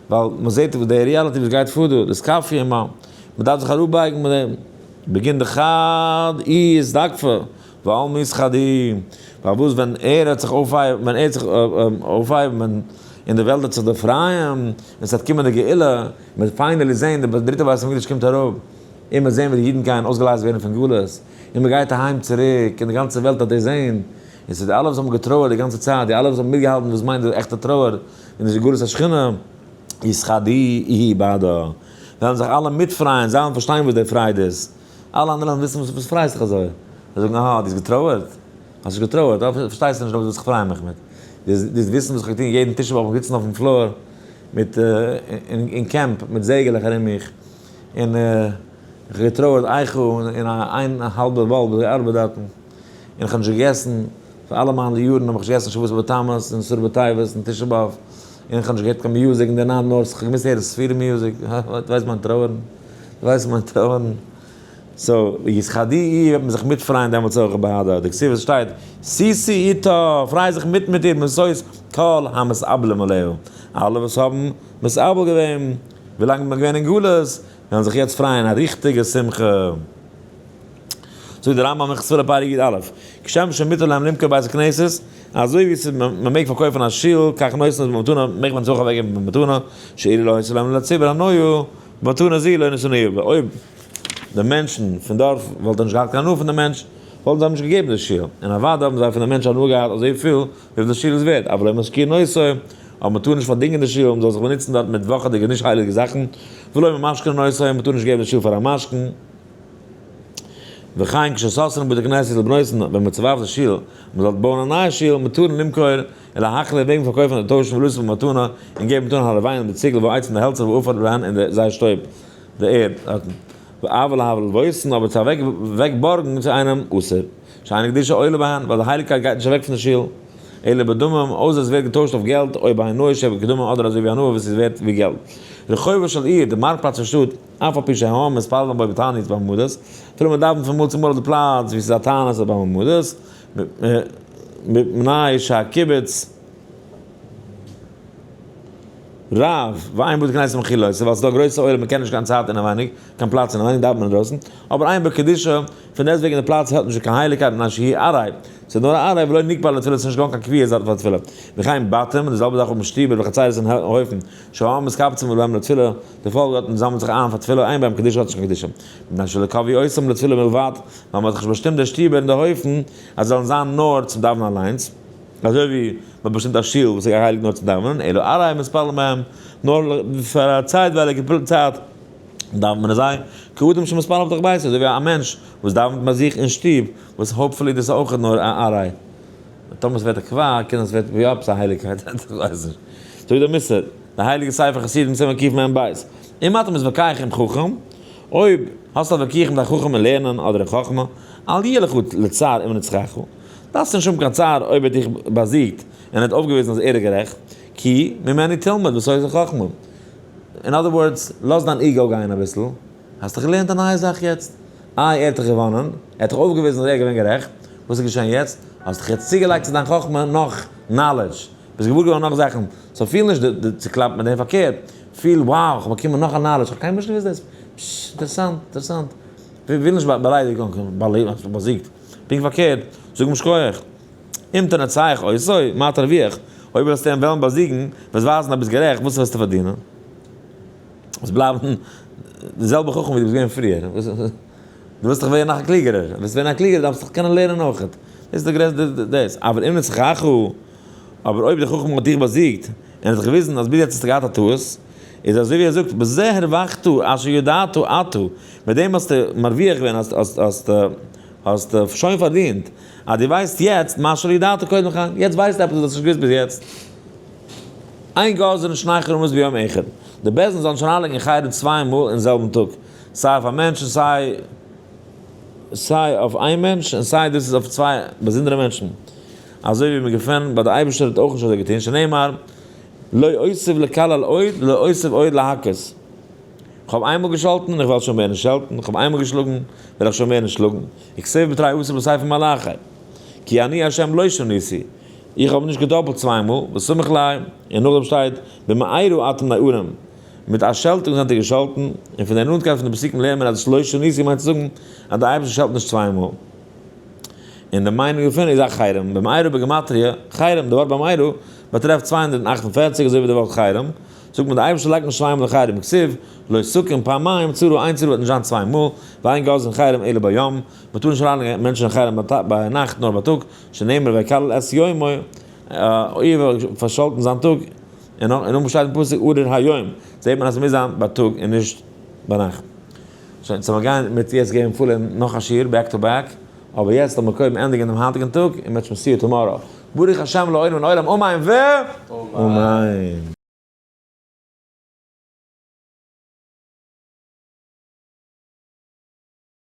ווייל מען זעט די reality וואס גייט פאר דא, דאס קאפי און מען דארף זיך אראפבייגן מיט דעם, בגין דחד איז דקפה ועלמא אתחדי, פארוואס ווען ער האט זיך אויפהייבן, ווען ער האט זיך אויפהייבן ווען און די וועלט וועט זיך דערפרייען, און ס'וועט קומען די גאולה, מען וועט finally זען די דריטע בית המקדש קומט אראפ, און מ'וועט זען ווי די אידן גייען אויסגעלייזט ווערן פון גלות, און מען גייט אהיים צוריק, און די גאנצע וועלט וועט דאס זען, און ס'איז די אלע וואס האבן געטרויערט די גאנצע צייט, די אלע וואס האבן מיטגעהאלטן וואס מיינט די עכטע טרויער, און די גלות השכינה, יתחדו איהו בהדה, וועלן זיך אלע מיטפרייען, זיי וועלן פארשטיין וואס די פרייד איז. אלע אנדערע וועלן וויסן וואס פרייסט זיך אזוי? זיי זאגן אהא, דו האסט געטרויערט? האסט נישט געטרויערט, אבער פארשטייסט נישט וואס איך פריי מיך מיט. דו וועסט וויסן וואס איך האב געטון יעדן תשעה באב, איך זיצן אויפן floor מיט אין קעמפ מיט זעגעלעך ארום מיך, און איך האב געטרויערט איכה אין איין האלבע bulb וואס געארבעט דארטן, און איך האב נישט געגעסן, פאר אלע מיינע יארן האב איך נישט געגעסן שבעה עשר בתמוז און עשרה בטבת און תשעה באב, און איך האב נישט געהערט קיין music אין די ניין נאר איך האב געמוזט הערן ספירה music, דו ווייסט מיין טרויערן. ווייסט מיין טרויערן. so יתחדו איהו וועט מען זיך מיטפרייען דעמאלטס אויך בהדה, דכתיב עס שטייט שישו אתה, פריי זיך מיט מיט איר משוש כל המתאבלים עליה, אלע וואס האבן מתאבל געווען ווילאנג מען איז געווען אין גלות, וועלן זיך יעצט פרייען א ריכטיגע שמחה. זאגט דער רמב ם הלכות תפילה פרק י א, כשם שמותר להם למכור בית הכנסת, אזוי ווי ס'איז מ'מעג פארקויפן א שול, כך נותן את במתנה, מעג מען עס אויך אוועקגעבן במתנה, שאילו לא היתה להם לציבור הנאה, מתנה זו לא נתנוה, אויב די מענטשן פון דארף וואלטן נישט געהאט קיין הנאה פון די מענטש. וואלטן זיי אים נישט געגעבן די שול, און אוודאי האבן זיי פון דעם מענטש הנאה געהאט אזויפיל וויפיל די שול איז ווערט, אבל לא משכירין אותו, אבער מען טאר נישט פארדינגען די שול, מען זאל זיך באנוצן דארט מיט וואכעדיגע נישט הייליגע זאכן, ולא ממשכנין אותו, מען טאר נישט געבן די שול פאר א משכון. וכן כשסותרין בתי כנסת לבנותן, ווען מען צעווארפט די שול, מען זאל בויען א נייע שול, מותרין למכור, ולהחליף וועגן פארקויפן אדער טוישן ולתת במתנה, און געבן מתנה הלבנים די ציגל והעצים די העלצער והעפר בהן און די זייער שטויב, די ערד, דארטן. אבל להלוותן, אבער צו אוועק אוועק בארגן צו איינעם, אסור. שאין קדושה עולה בהן, ווייל די הייליגקייט גייט נישט אוועק פון די שול, אלא בדמים, אויסער עס ווערט געטוישט אויף געלט, או בהנאה שבכדמים אדער אזוי ווי הנאה וואס איז ווערט ווי געלט. רחובה של עיר, די מארק פלאץ פון שטאט, אף על פי שהעם מתפללין בו בתענית ובמעמדות, אפילו מען דאווענט פון מאל צו מאל אויף די פלאץ וואו ס'איז א תענית אדער במעמדות, מפני שהקיבוץ רב, ואין בתי כנסת מכילות, ווייל ס'איז דא א גרויסע עולם מען קען נישט קיין צייט אינעווייניג, קיין פלאץ אינעווייניג דאווענט מען אינדרויסן, אבער אין בו קדושה, פון דעסטוועגן די פלאץ האט נישט קיין הייליגקייט מפני שהיא עראי, ס'איז נאר א עראי ולא נקבע לתפילה ס'איז נישט געווארן קיין קביעות דארט פאר תפילה, וכן בתים, און די זעלבע זאך אויף שטיבער וחצרות און הויפן, שהעם מתקבצים בהם לתפילה, די פאלק דארטן זאמלט זיך איין פאר תפילה, אין בהם קדושה האט נישט קיין קדושה, מפני שלא קבעו אותם לתפילה בלבד, ווייל מ'האט זיך נישט באשטימט די שטיבער און די הויפן אז זיי זאלן זיין נאר צום דאווענען אליינס, אזוי ווי מ'האט באשטימט א שול וואס איז געהייליגט נאר צום דאווענען, אלא עראי מתפללים בהם, נאר פאר א צייטווייליגע צייט דאווענט מען אין זיי, כאדם שמתפלל בתוך ביתו, אזוי ווי א מענטש וואס דאווענט ביי זיך אין שטוב, וואס hopefully דאס איז אויך נאר א עראי. טאמער עס ווערט א קבע, קען עס ווערט ווי עפעס א הייליגקייט, איך ווייס נישט. זאגט דער מוסר, די הייליגע ספר חסידים סימן קמ ב, אם אתה מתווכח עם חכם, אויב האסטו א וויכוח מיט א חכם אין לערנען אדער אין חכמה, אל יהיה לך לצער אם נצחך, דארפסט נישט האבן קיין צער אויב ער האט דיך באזיגט און האט אויפגעוויזן אז ער איז גערעכט, כי ממנו תלמד ותוסיף חכמה. In other words, לאז דיין ego גיין אביסל, האסט דיך געלערנט א נייע זאך יעצט, איי ער האט דיך געוואנען, ער האט דיך אויפגעוויזן אז ער איז געווען גערעכט, וואס איז געשען יעצט? האסט דיך יעצט צוגעלייגט צו דיין חכמה נאך knowledge, ביסט געוואר געווארן נאך זאכן, so פיל נישט די צוקלאפט מיט דעם, פארקערט, פיל wow איך האב באקומען נאך א knowledge, איך האב קיינמאל נישט געוואוסט דאס, פששש אינטערעסאנט, אינטערעסאנט, וויל נישט באליידיגט, האסט מיך באזיגט, פונקט פארקערט, זאג אים שכוח, אם תנצח אותו, מה תרוויח, אויב וועסטו אים וועלן באזיגן, וועסט ווייזן אז ביסט גערעכט, וואס וועסטו פארדינען? וועסט בלייבן די זעלבע חכם ווי דו ביסט געווען פריער, דו ווילסט דאך ווערן נאך א קלוגערער, ווילסט ווערן א קלוגערער דארפסטו דאך קענען לערנען אויך, דאס איז די גרעסטע דאס, אבל אם נצחך, אבער אויב דער חכם האט דיך באזיגט, און האט דיך געוויזן אז ביז יעצט האסטו געהאט א טעות, איז אזוי ווי ער זאגט, בזה הרווחת אשר ידעת אתה, מיט דעם האסטו מרוויח געווען, האסט האסט שוין פארדינט, אז דו ווייסט יעצט מה שלא ידעת קודם לכן, יעצט ווייסטו עפעס וואס האסט נישט געוואוסט ביז יעצט. אין גוזרין שני חרמות ביום אחד, די בית דין זאל נישט אריינלייגן אין חרם צוויי מאל אין זעלבן טאג, סיי אויף א מענטש און סיי סיי אויף איין מענטש און סיי דאס איז אויף צוויי באזונדערע מענטשן, אזוי ווי מען געפינט ביי די אייבערשטער האט אויך נישט אזוי געטון, שנאמר לא אוסיף לקלל עוד לא אוסיף עוד להכות, כ'האב איינמאל געשאלטן און איך וועל שוין מער נישט שעלטן, כ'האב איינמאל געשלאגן וועל איך שוין מער נישט שלאגן, וכתיב בתרי עשר בספר מלאכי, כי אני ה' לא שניתי, איך האב נישט געדאפלט צוויי מאל, וסמיך ליה, און נאכדעם שטייט, במארה אתם נארים, מיט א שעלטונג זענט איר געשאלטן, און פון דער נאנטקייט פון די פסוקים לערנט מען אז לא שניתי מיינט צו זאגן אז דער אייבערשטער שעלט נישט צוויי מאל. און די מיינונג דערפון איז א חרם, במארה בגימטריא, חרם, די ווארט במארה באטרעפט 248 אזוי ווי די ווארט חרם, זאגט מען די אייבערשטער לייגט נישט צוויי מאל אין חרם, כתיב, לא תקום פעמים צרה איין צרה וועט נישט זיין צוויי מאל, ואין גוזרין חרם אלא ביום, מען טאר נישט אריינלייגן מענטשן אין חרם ביינאכט נאר בייטאג, שנאמר ויקלל את יומו, איוב האט פארשאלטן זיין טאג, און נאכדעם שטייט אין פסוק ארור היום, זעט מען אז עס מוז זיין בייטאג און נישט ביינאכט. שוין, so מיר גייען מיט יעצט געבן פולע נאך א שיעור back to back, אבער יעצט לאמיר קודם ענדיגן דעם היינטיגן טאג, און מ'וועט שוין see you tomorrow. ברוך השם לעולם לעולם אמן ואמן.